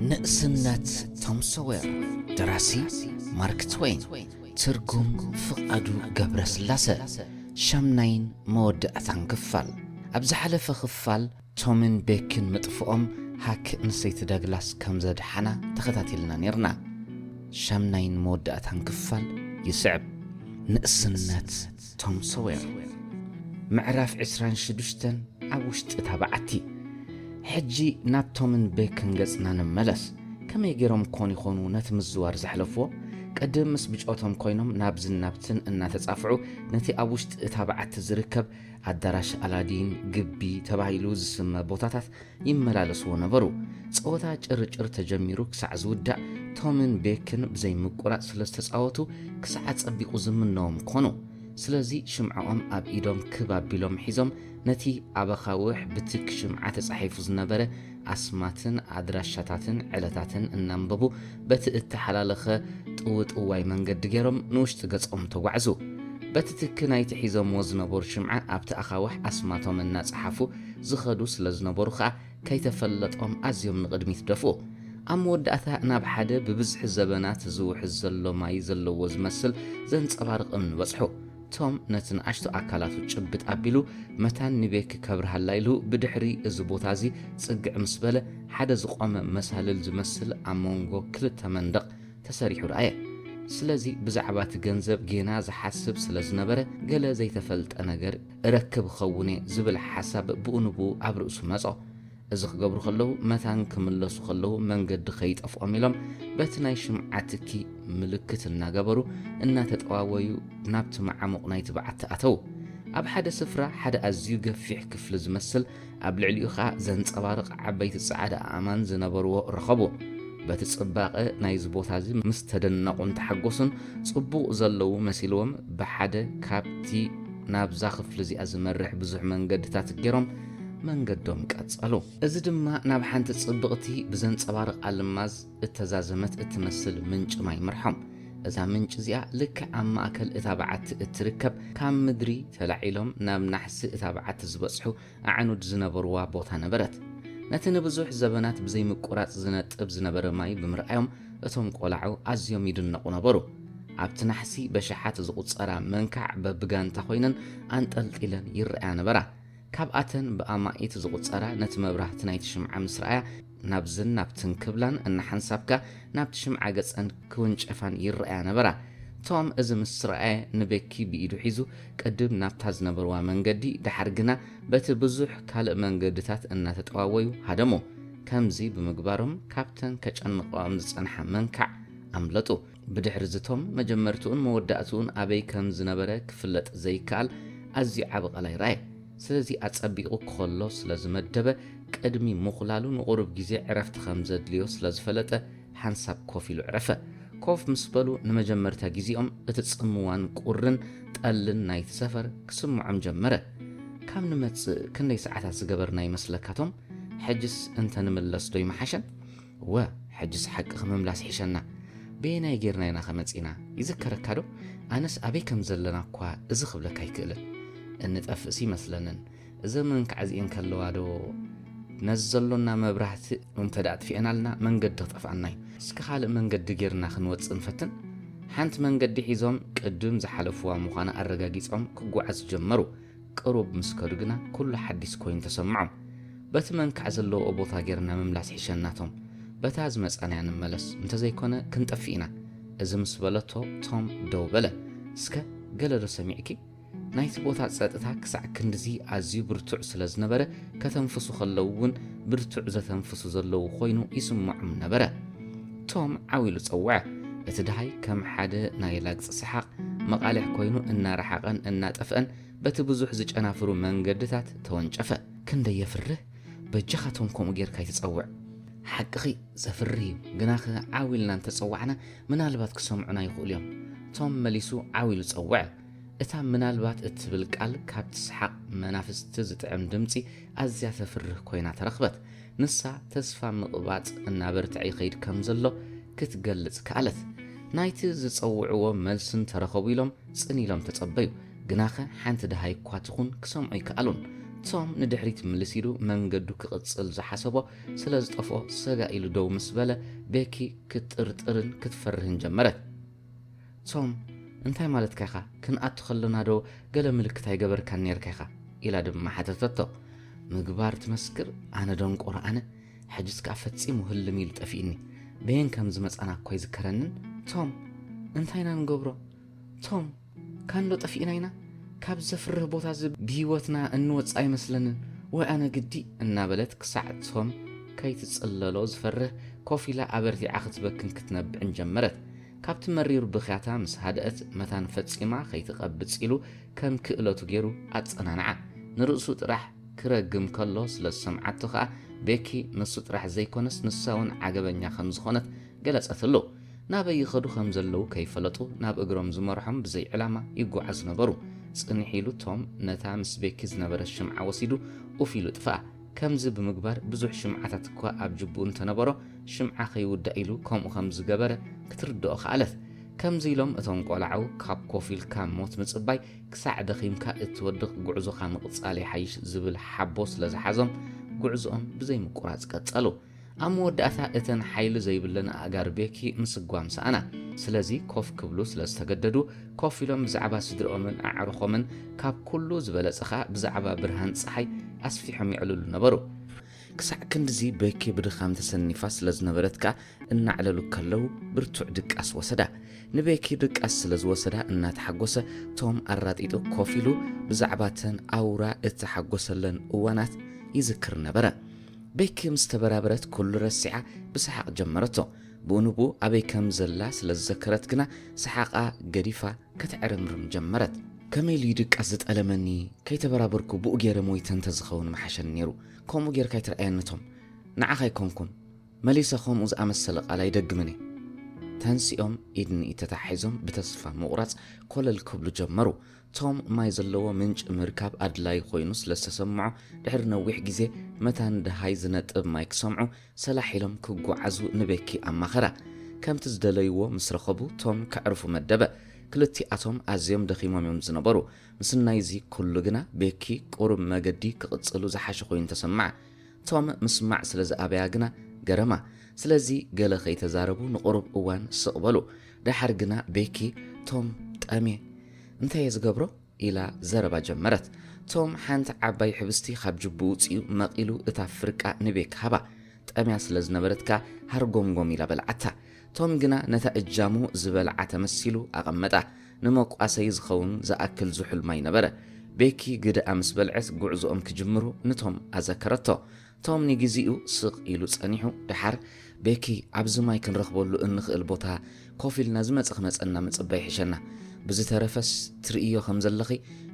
ንእስነት ቶም ሶዌር። ደራሲ ማርክ ትወይን። ትርጉም ፍቓዱ ገብረስላሰ። ሻምናይን መወዳእታን ክፋል። ኣብ ዝሓለፈ ክፋል ቶምን ቤክን ምጥፍኦም ሃክ ንሰይቲ ዳግላስ ከም ዘድሓና ተኸታቲልና ኔርና። ሻምናይን መወዳእታን ክፋል ይስዕብ። ንእስነት ቶም ሶዌር። ምዕራፍ ዕስራን ሽዱሽተን። ኣብ ውሽጢ እታ በዓቲ። ሕጂ ናብ ቶምን ቤክን ገጽና ንመለስ። ከመይ ገይሮም ኮን ይኾኑ ነቲ ምዝዋር ዘሕለፍዎ? ቅድም ምስ ብጾቶም ኮይኖም ናብዝን ናብትን እናተጻፍዑ፣ ነቲ ኣብ ውሽጢ እታ በዓቲ ዝርከብ ኣዳራሽ ኣላዲን፣ ግቢ ተባሂሉ ዝስመ ቦታታት ይመላለስዎ ነበሩ። ጸወታ ጭርጭር ተጀሚሩ ክሳዕ ዝውዳእ፣ ቶምን ቤክን ብዘይምቁራጽ ስለ ዝተጻወቱ፣ ክሳዕ ኣጸቢቑ ዝምነዎም ኮኑ። ስለዚ ሽምዓኦም ኣብ ኢዶም ክብ ኣቢሎም ሒዞም፣ ነቲ ኣብ ኣኻውሕ ብትክ ሽምዓ ተጻሒፉ ዝነበረ ኣስማትን ኣድራሻታትን ዕለታትን እናንበቡ፣ በቲ እተሓላለኸ ጥውጥዋይ መንገዲ ገይሮም ንውሽጢ ገጾም ተጓዕዙ። በቲ ትክ ናይቲ ሒዞምዎ ዝነበሩ ሽምዓ ኣብቲ ኣኻውሕ ኣስማቶም እናጸሓፉ ዝኸዱ ስለ ዝነበሩ ኸኣ፣ ከይተፈለጦም ኣዝዮም ንቕድሚት ደፍኡ። ኣብ መወዳእታ ናብ ሓደ ብብዝሒ ዘበናት ዝውሕዝ ዘሎ ማይ ዘለዎ ዝመስል ዘንጸባርቕ እምኒ በጽሑ። ቶም ነቲ ንኣሽቱ ኣካላቱ ጭብጥ ኣቢሉ፣ መታን ንቤኪ ከብርሃላ ኢሉ ብድሕሪ እዚ ቦታ እዚ ጽግዕ ምስ በለ፣ ሓደ ዝቖመ መሳልል ዝመስል ኣብ መንጎ ክልተ መንደቕ ተሰሪሑ ረኣየ። ስለዚ ብዛዕባ እቲ ገንዘብ ጌና ዝሓስብ ስለ ዝነበረ፣ ገለ ዘይተፈልጠ ነገር እረክብ እኸውን እየ ዝብል ሓሳብ ብኡ ንብኡ ኣብ ርእሱ መጾ። እዚ ክገብሩ ከለዉ፣ መታን ክምለሱ ከለዉ መንገዲ ከይጠፍኦም ኢሎም በቲ ናይ ሽምዓ ትኪ ምልክት እናገበሩ እናተጠዋወዩ ናብቲ መዓሙቕ ናይቲ በዓቲ ኣተዉ። ኣብ ሓደ ስፍራ ሓደ ኣዝዩ ገፊሕ ክፍሊ ዝመስል፣ ኣብ ልዕሊኡ ኸኣ ዘንጸባርቕ ዓበይቲ ጻዕዳ ኣእማን ዝነበርዎ ረኸቡ። በቲ ጽባቐ ናይዚ ቦታ እዚ ምስ ተደነቑን ተሓጎሱን፣ ጽቡቕ ዘለዉ መሲልዎም ብሓደ ካብቲ ናብዛ ክፍሊ እዚኣ ዝመርሕ ብዙሕ መንገድታት ገይሮም መንገዶም ቀጸሉ። እዚ ድማ ናብ ሓንቲ ጽብቕቲ ብዘንጸባርቕ ኣልማዝ እተዛዘመት እትመስል ምንጪ ማይ መርሖም። እዛ ምንጪ እዚኣ ልክዕ ኣብ ማእከል እታ በዓቲ እትርከብ፣ ካብ ምድሪ ተላዒሎም ናብ ናሕሲ እታ በዓቲ ዝበጽሑ ኣዕኑድ ዝነበርዋ ቦታ ነበረት። ነቲ ንብዙሕ ዘበናት ብዘይምቁራጽ ዝነጥብ ዝነበረ ማይ ብምርኣዮም፣ እቶም ቆላዑ ኣዝዮም ይድነቑ ነበሩ። ኣብቲ ናሕሲ በሽሓት ዝቑጸራ መንካዕ በብጋንታ ኮይነን ኣንጠልጢለን ይረኣያ ነበራ። ካብኣተን ብኣማኢት ዝቑጸራ ነቲ መብራህቲ ናይቲ ሽምዓ ምስ ረኣያ፣ ናብዝን ናብትን ክብላን እናሓንሳብካ ናብቲ ሽምዓ ገጸን ክውንጨፋን ይረኣያ ነበራ። ቶም እዚ ምስ ረኣየ ንቤኪ ብኢዱ ሒዙ ቅድም ናብታ ዝነበርዋ መንገዲ፣ ደሓር ግና በቲ ብዙሕ ካልእ መንገድታት እናተጠዋወዩ ሃደሙ። ከምዚ ብምግባሮም ካብተን ከጨንቐኦም ዝጸንሓ መንካዕ ኣምለጡ። ብድሕሪ እዚ ቶም መጀመርትኡን መወዳእትኡን ኣበይ ከም ዝነበረ ክፍለጥ ዘይከኣል ኣዝዩ ዓቢ ቀላይ ረኣየ። ስለዚ ኣጸቢቑ ክኸሎ ስለ ዝመደበ፣ ቅድሚ ምኹላሉ ንቑሩብ ግዜ ዕረፍቲ ከም ዘድልዮ ስለ ዝፈለጠ፣ ሓንሳብ ኮፍ ኢሉ ዕረፈ። ኮፍ ምስ በሉ ንመጀመርታ ግዜኦም እቲ ጽምዋን ቁርን ጠልን ናይቲ ሰፈር ክስምዖም ጀመረ። ካብ ንመጽእ ክንደይ ሰዓታት ዝገበርና ይመስለካ ቶም? ሕጅስ እንተ ንምለስ ዶ ይመሓሸን? እወ፣ ሕጅስ ሓቅኺ ምምላስ ይሕሸና። በየናይ ጌርና ኢና ከመጺና? ይዝከረካ ዶ? ኣነስ ኣበይ ከም ዘለና እኳ እዚ ክብለካ ኣይክእልን። እንጠፍእስ ይመስለንን። እዘን መንካዕ እዚኤን ከለዋ ዶ ነዚ ዘሎና መብራህቲ እንተ ደኣ ኣጥፊኤናልና መንገዲ ክጠፍኣና እዩ። እስከ ካልእ መንገዲ ጌርና ክንወጽእ ንፈትን። ሓንቲ መንገዲ ሒዞም ቅድም ዝሓለፍዋ ምዃና ኣረጋጊጾም ክጓዓዙ ጀመሩ። ቅሩብ ምስ ከዱ ግና ኩሉ ሓዲስ ኮይኑ ተሰምዖም። በቲ መንካዕ ዘለውኦ ቦታ ጌርና ምምላስ ይሕሸናቶም። በታ ዝመጻናያ ንመለስ፣ እንተዘይኮነ ክንጠፍእ ኢና። እዚ ምስ በለቶ ቶም ደው በለ። እስከ ገለ ዶ ሰሚዕኪ? ናይቲ ቦታ ጸጥታ ክሳዕ ክንድዚ ኣዝዩ ብርቱዕ ስለ ዝነበረ፣ ከተንፍሱ ከለዉ እውን ብርቱዕ ዘተንፍሱ ዘለዉ ኮይኑ ይስምዖም ነበረ። ቶም ዓው ኢሉ ጸውዐ። እቲ ደሃይ ከም ሓደ ናይ ላግጺ ሰሓቕ መቓልሕ ኮይኑ እናረሓቐን እናጠፍአን በቲ ብዙሕ ዝጨናፍሩ መንገድታት ተወንጨፈ። ክንደይ የፍርህ! በጃኻ ቶም ከምኡ ጌርካ ኣይትጸውዕ። ሓቅኺ ዘፍርህ እዩ፣ ግናኸ ዓው ኢልና እንተጸዋዕና ምናልባት ክሰምዑና ይኽእሉ እዮም። ቶም መሊሱ ዓው ኢሉ ጸውዐ። እታ ምናልባት እትብል ቃል ካብቲ ሰሓቕ መናፍስቲ ዝጥዕም ድምጺ ኣዝያ ተፍርህ ኮይና ተረኽበት። ንሳ ተስፋ ምቕባጽ እናበርትዐ ይኸይድ ከም ዘሎ ክትገልጽ ከኣለት። ናይቲ ዝጸውዕዎ መልስን ተረኸቡ ኢሎም ጽን ኢሎም ተጸበዩ። ግናኸ ሓንቲ ደሃይ እኳ ትኹን ክሰምዑ ኣይከኣሉን። ቶም ንድሕሪት ምልስ ኢሉ መንገዱ ክቕጽል ዝሓሰቦ ስለ ዝጠፍኦ ሰጋ ኢሉ ደው ምስ በለ ቤኪ ክትጥርጥርን ክትፈርህን ጀመረት። ቶም፣ እንታይ ማለትካ ኢኻ? ክንኣቱ ከለና ዶ ገለ ምልክት ኣይገበርካን ነይርካ ኢኻ? ኢላ ድማ ሓተተቶ። ምግባር ትመስክር፣ ኣነ ደንቆሮ ኣነ። ሕጅስ ከኣ ፈጺሙ ህልም ኢሉ ጠፊእኒ። በየን ከም ዝመጻና እኮ ኣይዝከረንን። ቶም፣ እንታይ ኢና ንገብሮ? ቶም፣ ካንዶ ጠፊእና ኢና? ካብ ዘፍርህ ቦታ እዚ ብህይወትና እንወጽእ ኣይመስለንን። ወይ ኣነ ግዲ፣ እናበለት ክሳዕ ቶም ከይትጽለሎ ዝፈርህ ኮፍ ኢላ ኣበርቲዓ ክትበክን ክትነብዕን ጀመረት። ካብቲ መሪር ብኽያታ ምስ ሃደአት መታን ፈጺማ ከይትቐብጽ ኢሉ ከም ክእለቱ ገይሩ ኣጸናንዓ። ንርእሱ ጥራሕ ክረግም ከሎ ስለ ዝሰምዓቶ ከኣ ቤኪ ንሱ ጥራሕ ዘይኮነስ ንሳ እውን ዓገበኛ ከም ዝኾነት ገለጸትሉ። ናበይ ይኸዱ ከም ዘለዉ ከይፈለጡ ናብ እግሮም ዝመርሖም ብዘይ ዕላማ ይጓዓዙ ነበሩ። ጽንሕ ኢሉ ቶም ነታ ምስ ቤኪ ዝነበረት ሽምዓ ወሲዱ ኡፍ ኢሉ ጥፍኣ። ከምዚ ብምግባር ብዙሕ ሽምዓታት እኳ ኣብ ጅብኡ እንተነበሮ ሽምዓ ከይውዳእ ኢሉ ከምኡ ከም ዝገበረ ክትርድኦ ከኣለት። ከምዚ ኢሎም እቶም ቆላዑ ካብ ኮፍ ኢልካ ሞት ምጽባይ ክሳዕ ደኺምካ እትወድቕ ጉዕዞኻ ምቕጻል ይሓይሽ ዝብል ሓቦ ስለ ዝሓዞም ጉዕዞኦም ብዘይ ምቁራጽ ቀጸሉ። ኣብ መወዳእታ እተን ሓይሊ ዘይብለን ኣእጋር ቤኪ ምስጓም ሰኣና። ስለዚ ኮፍ ክብሉ ስለ ዝተገደዱ ኮፍ ኢሎም ብዛዕባ ስድርኦምን ኣዕሩኾምን ካብ ኩሉ ዝበለጸ ኸኣ ብዛዕባ ብርሃን ጸሓይ ኣስፊሖም የዕልሉ ነበሩ። ክሳዕ ክንድዚ ቤኪ ብድኻም ተሰኒፋ ስለ ዝነበረት ከኣ እናዕለሉ ከለዉ ብርቱዕ ድቃስ ወሰዳ። ንቤኪ ድቃስ ስለ ዝወሰዳ እናተሓጎሰ ቶም ኣራጢጡ ኮፍ ኢሉ ብዛዕባ ተን ኣውራ እተሓጎሰለን እዋናት ይዝክር ነበረ። ቤኪ ምስ ተበራበረት ኩሉ ረሲዓ ብሰሓቕ ጀመረቶ። ብኡ ንብኡ ኣበይ ከም ዘላ ስለ ዝዘከረት ግና ሰሓቓ ገዲፋ ከተዕርምርም ጀመረት። ከመይ ኢሉ እዩ ድቃስ ዝጠለመኒ? ከይተበራበርኩ ብኡ ገይረ ሞይተ እንተዝኸውን ምሓሸኒ ነይሩ። ከምኡ ጌርካ ኣይትርኣየኒ ቶም። ንዓኻ ኣይኮንኩን። መሊሰ ከምኡ ዝኣመሰለ ቃል ኣይደግምን እየ። ተንሲኦም ኢድ ንኢድ ተታሒዞም ብተስፋ ምቑራጽ ኮለል ክብሉ ጀመሩ። ቶም ማይ ዘለዎ ምንጪ ምርካብ ኣድላዪ ኮይኑ ስለ ዝተሰምዖ ድሕሪ ነዊሕ ግዜ መታን ደሃይ ዝነጥብ ማይ ክሰምዑ ሰላሕ ኢሎም ክጓዓዙ ንቤኪ ኣማኸራ። ከምቲ ዝደለይዎ ምስ ረኸቡ ቶም ከዕርፉ መደበ። ክልቲኣቶም ኣዝዮም ደኺሞም እዮም ዝነበሩ። ምስናይ እዚ ኩሉ ግና ቤኪ ቁሩብ መገዲ ክቕጽሉ ዝሓሸ ኮይኑ ተሰምዓ። ቶም ምስማዕ ስለ ዝኣበያ ግና ገረማ። ስለዚ ገለ ከይተዛረቡ ንቑሩብ እዋን ስቕ በሉ። ደሓር ግና ቤኪ ቶም ጠምየ እንታይ እየ ዝገብሮ? ኢላ ዘረባ ጀመረት። ቶም ሓንቲ ዓባይ ሕብስቲ ካብ ጅብኡ ውጽኡ መቒሉ እታ ፍርቃ ንቤኪ ሃባ። ጠምያ ስለ ዝነበረት ከኣ ሃርጎምጎም ኢላ በልዓታ። ቶም ግና ነታ እጃሙ ዝበልዓ ተመሲሉ ኣቐመጣ። ንመቋሰዪ ዝኸውን ዝኣክል ዝሑል ማይ ነበረ። ቤኪ ግደኣ ምስ በልዐት ጉዕዞኦም ክጅምሩ ንቶም ኣዘከረቶ። ቶም ንግዜኡ ስቕ ኢሉ ጸኒሑ፣ ደሓር ቤኪ ኣብዚ ማይ ክንረኽበሉ እንኽእል ቦታ ኮፍ ኢልና ዝመጸ ክመጸና ምጽባይ ይሕሸና። ብዝተረፈስ ትርእዮ ከም ዘለኺ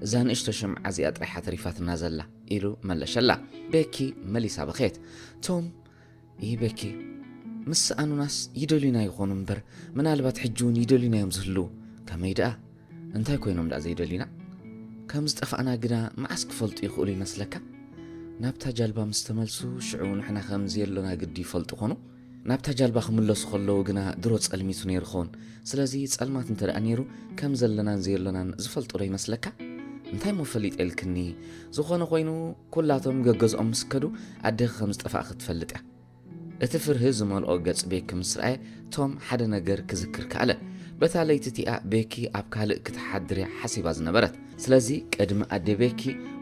እዛ ንእሽቶ ሽምዓ እዚኣ ጥራይ እያ ተሪፋትና ዘላ ኢሉ መለሸላ። ቤኪ መሊሳ በኸየት። ቶም ይህ ቤኪ፣ ምስ ሰኣኑናስ ይደልዩና ይኾኑ እምበር፣ ምናልባት ሕጂ እውን ይደልዩና እዮም ዝህልዉ። ከመይ ደኣ? እንታይ ኮይኖም ደኣ ዘይደልዩና? ከም ዝጠፋእና ግና መዓስ ክፈልጡ ይኽእሉ ይመስለካ? ናብታ ጃልባ ምስ ተመልሱ፣ ሽዑ ንሕና ከም ዘየሎና ግዲ ይፈልጡ ኾኑ። ናብታ ጃልባ ክምለሱ ከለዉ ግና ድሮ ጸልሚቱ ነይሩ ኸውን። ስለዚ ጸልማት እንተ ደኣ ነይሩ፣ ከም ዘለናን ዘየሎናን ዝፈልጡ ዶ ይመስለካ? እንታይ እሞ ፈሊጠ ኢልክኒ? ዝኾነ ኮይኑ፣ ኩላቶም ገገዝኦም ምስ ከዱ፣ ኣዴኺ ከም ዝጠፋእኺ ትፈልጥ እያ። እቲ ፍርሂ ዝመልኦ ገጽ ቤኪ ምስ ረኣየ፣ ቶም ሓደ ነገር ክዝክር ከኣለ። በታ ለይቲ እቲኣ ቤኪ ኣብ ካልእ ክትሓድር እያ ሓሲባ ዝነበረት። ስለዚ ቅድሚ ኣደ ቤኪ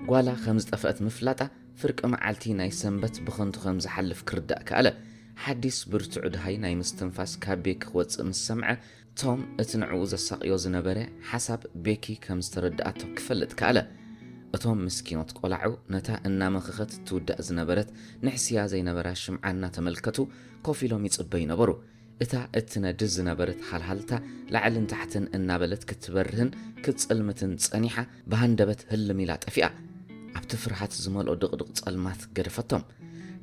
ጓላ ከም ዝጠፍአት ምፍላጣ፣ ፍርቂ መዓልቲ ናይ ሰንበት ብኸንቱ ከም ዝሓልፍ ክርዳእ ከኣለ። ሓዲስ ብርቱዕ ደሃይ ናይ ምስትንፋስ ካብ ቤኪ ክወጽእ ምስ ሰምዐ፣ ቶም እቲ ንዕኡ ዘሳቕዮ ዝነበረ ሓሳብ ቤኪ ከም ዝተረድኣቶ ክፈልጥ ከኣለ። እቶም ምስኪኖት ቆላዑ ነታ እናመኸኸት ትውዳእ ዝነበረት ንሕስያ ዘይነበራ ሽምዓ እናተመልከቱ ኮፍ ኢሎም ይጽበዩ ነበሩ። እታ እትነድድ ዝነበረት ሃልሃልታ ላዕልን ታሕትን እናበለት ክትበርህን ክትጸልምትን ጸኒሓ ብሃንደበት ህልም ኢላ ጠፊኣ። ኣብቲ ፍርሃት ዝመልኦ ድቕድቕ ጸልማት ገደፈቶም።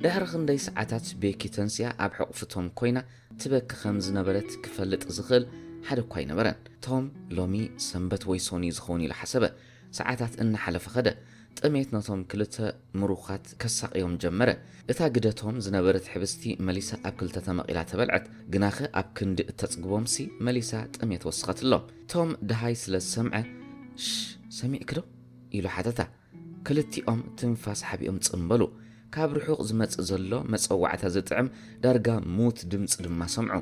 ድሕሪ ክንደይ ሰዓታት ቤኪ ተንሲኣ ኣብ ሕቑፊ ቶም ኮይና ትበኪ ከም ዝነበረት ክፈልጥ ዝኽእል ሓደ እኳ ኣይነበረን። ቶም ሎሚ ሰንበት ወይ ሶኒ ዝኸውን ኢሉ ሓሰበ። ሰዓታት እናሓለፈ ኸደ። ጥሜት ነቶም ክልተ ምሩኻት ከሳቕዮም ጀመረ። እታ ግደ ቶም ዝነበረት ሕብስቲ መሊሳ ኣብ ክልተ ተመቒላ ተበልዐት። ግናኸ ኣብ ክንዲ እተጽግቦምሲ መሊሳ ጥሜት ወሰኸትሎም። ቶም ደሃይ ስለ ዝሰምዐ፣ "ሽ፣ ሰሚዕኪ ዶ?" ኢሉ ሓተታ። ክልቲኦም ትንፋስ ሓቢኦም ጽምበሉ። ካብ ርሑቕ ዝመጽእ ዘሎ መጸዋዕታ ዝጥዕም ዳርጋ ሙት ድምጺ ድማ ሰምዑ።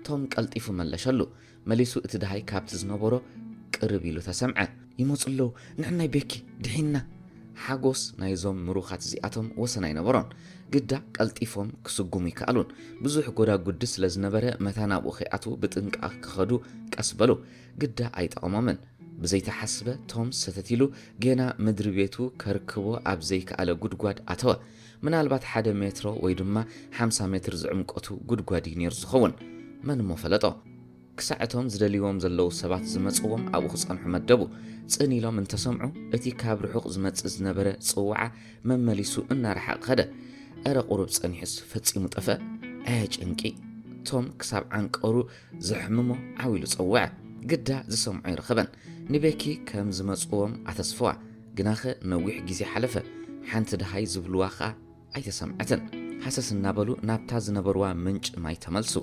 ቶም ቀልጢፉ መለሸሉ። መሊሱ እቲ ደሃይ ካብቲ ዝነበሮ ቅርብ ኢሉ ተሰምዐ። "ይመጹ ኣለዉ፣ ንዕናይ ቤኪ፣ ድሒና!" ሓጎስ ናይዞም ምሩኻት እዚኣቶም ወሰን ኣይነበሮን። ግዳ ቀልጢፎም ክስጉሙ ይከኣሉን። ብዙሕ ጎዳጉዲ ስለ ዝነበረ መታ ናብኡ ከይኣትዉ ብጥንቃቕ ክኸዱ ቀስ በሉ። ግዳ ኣይጠቐሞምን። ብዘይተሓስበ ቶም ሰተት ኢሉ ጌና ምድሪ ቤቱ ከርክቦ ኣብ ዘይከኣለ ጉድጓድ ኣተወ። ምናልባት ሓደ ሜትሮ ወይ ድማ ሓምሳ ሜትር ዝዕምቀቱ ጉድጓድ እዩ ነይሩ ዝኸውን። መን እሞ ፈለጦ? ክሳዕ እቶም ዝደልይዎም ዘለዉ ሰባት ዝመጽዎም ኣብኡ ክጸንሑ መደቡ። ጽን ኢሎም እንተሰምዑ፣ እቲ ካብ ርሑቕ ዝመጽእ ዝነበረ ጽውዓ መመሊሱ እናረሓቐ ኸደ። "እረ ቁሩብ ጸኒሑስ ፈጺሙ ጠፍአ? ኣየ ጭንቂ!" ቶም ክሳብ ዓንቀሩ ዘሕምሞ ዓው ኢሉ ጸውዐ። ግዳ ዝሰምዖ ኣይረኸበን። ንቤኪ ከም ዝመጽዎም ኣተስፈዋ። ግናኸ ነዊሕ ግዜ ሓለፈ። ሓንቲ ደሃይ ዝብልዋ ኸኣ ኣይተሰምዐትን። ሃሰስ እናበሉ ናብታ ዝነበርዋ ምንጭ ማይ ተመልሱ።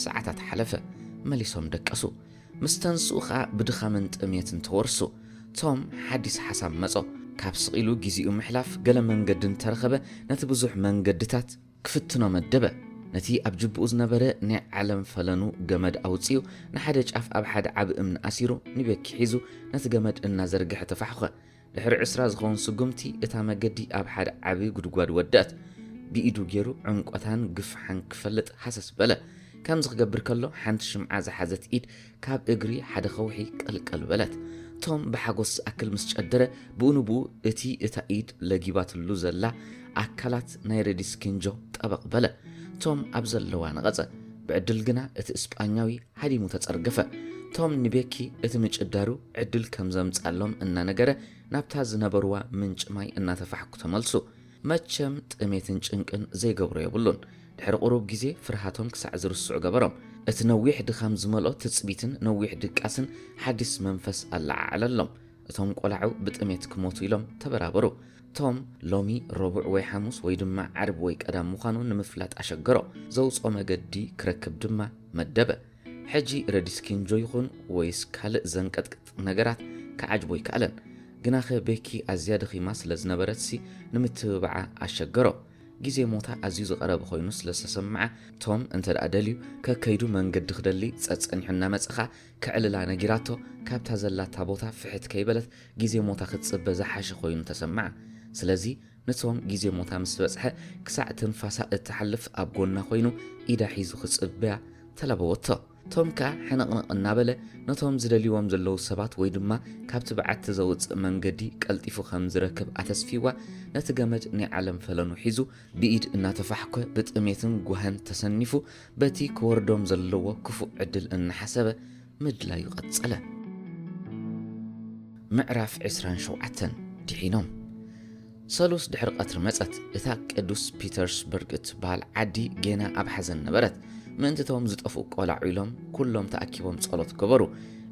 ሰዓታት ሓለፈ። መሊሶም ደቀሱ። ምስ ተንስኡ ኸኣ ብድኻምን ጥሜትን ተወርሱ። ቶም ሓዲስ ሓሳብ መጾ። ካብ ስቕ ኢሉ ግዜኡ ምሕላፍ ገለ መንገዲ እንተረኸበ ነቲ ብዙሕ መንገድታት ክፍትኖ መደበ። ነቲ ኣብ ጅብኡ ዝነበረ ናይ ዓለም ፈለኑ ገመድ ኣውጺኡ ንሓደ ጫፍ ኣብ ሓደ ዓቢ እምኒ ኣሲሩ ንቤኪ ሒዙ ነቲ ገመድ እናዘርግሐ ተፋሕኾ። ድሕሪ ዕስራ ዝኸውን ስጉምቲ እታ መገዲ ኣብ ሓደ ዓቢ ጉድጓድ ወደኣት። ብኢዱ ገይሩ ዕምቆታን ግፍሓን ክፈልጥ ሃሰስ በለ። ከምዚ ክገብር ከሎ ሓንቲ ሽምዓ ዝሓዘት ኢድ ካብ እግሪ ሓደ ከውሒ ቀልቀል በለት። ቶም ብሓጎስ ዝኣክል ምስ ጨደረ ብኡ ንብኡ እቲ እታ ኢድ ለጊባትሉ ዘላ ኣካላት ናይ ረዲስኪንጆ ጠበቕ በለ። ቶም ኣብ ዘለዋ ነቐጸ። ብዕድል ግና እቲ እስጳኛዊ ሃዲሙ ተጸርገፈ። ቶም ንቤኪ እቲ ምጭዳሩ ዕድል ከም ዘምጻሎም እናነገረ ናብታ ዝነበርዋ ምንጭ ማይ እናተፋሕኩ ተመልሱ። መቸም ጥሜትን ጭንቅን ዘይገብሮ የብሉን። ድሕሪ ቁሩብ ግዜ ፍርሃቶም ክሳዕ ዝርስዑ ገበሮም። እቲ ነዊሕ ድኻም ዝመልኦ ትጽቢትን ነዊሕ ድቃስን ሓዲስ መንፈስ ኣለዓዓለሎም። እቶም ቆላዑ ብጥሜት ክሞቱ ኢሎም ተበራበሩ። ቶም ሎሚ ረቡዕ ወይ ሓሙስ ወይ ድማ ዓርቢ ወይ ቀዳም ምዃኑ ንምፍላጥ ኣሸገሮ። ዘውጽኦ መገዲ ክረክብ ድማ መደበ። ሕጂ ረዲስኪንጆ ይኹን ወይስ ካልእ ዘንቀጥቅጥ ነገራት ክዓጅቦ ኣይከኣለን። ግናኸ ቤኪ ኣዝያ ደኺማ ስለ ዝነበረትሲ ንምትብባዓ ኣሸገሮ። ግዜ ሞታ ኣዝዩ ዝቐረበ ኮይኑ ስለ ዝተሰምዓ ቶም እንተ ደኣ ደልዩ ከከይዱ መንገዲ ክደሊ ጸጸኒሑ እናመጸኻ ክዕልላ ነጊራቶ ካብታ ዘላታ ቦታ ፍሕት ከይበለት ግዜ ሞታ ክትጽበ ዝሓሸ ኮይኑ ተሰምዓ። ስለዚ ንቶም ግዜ ሞታ ምስ በጽሐ ክሳዕ ትንፋሳ እትሓልፍ ኣብ ጎና ኮይኑ ኢዳ ሒዙ ክጽበያ ተላበወቶ። ቶም ከኣ ሕንቕንቕ እናበለ ነቶም ዝደልይዎም ዘለዉ ሰባት ወይ ድማ ካብቲ በዓቲ ዘውጽእ መንገዲ ቀልጢፉ ከም ዝረክብ ኣተስፊዋ ነቲ ገመድ ናይ ዓለም ፈለኑ ሒዙ ብኢድ እናተፋሕኮ ብጥሜትን ጓህን ተሰኒፉ በቲ ክወርዶም ዘለዎ ክፉእ ዕድል እናሓሰበ ምድላዩ ቀጸለ። ምዕራፍ ዕስራን ሸውዓተን ድሒኖም። ሰሉስ ድሕሪ ቀትሪ መጸት። እታ ቅዱስ ፒተርስበርግ እትበሃል ዓዲ ጌና ኣብ ሓዘን ነበረት። ምእንቲ እቶም ዝጠፍኡ ቆላዑ ኢሎም ኩሎም ተኣኪቦም ጸሎት ገበሩ።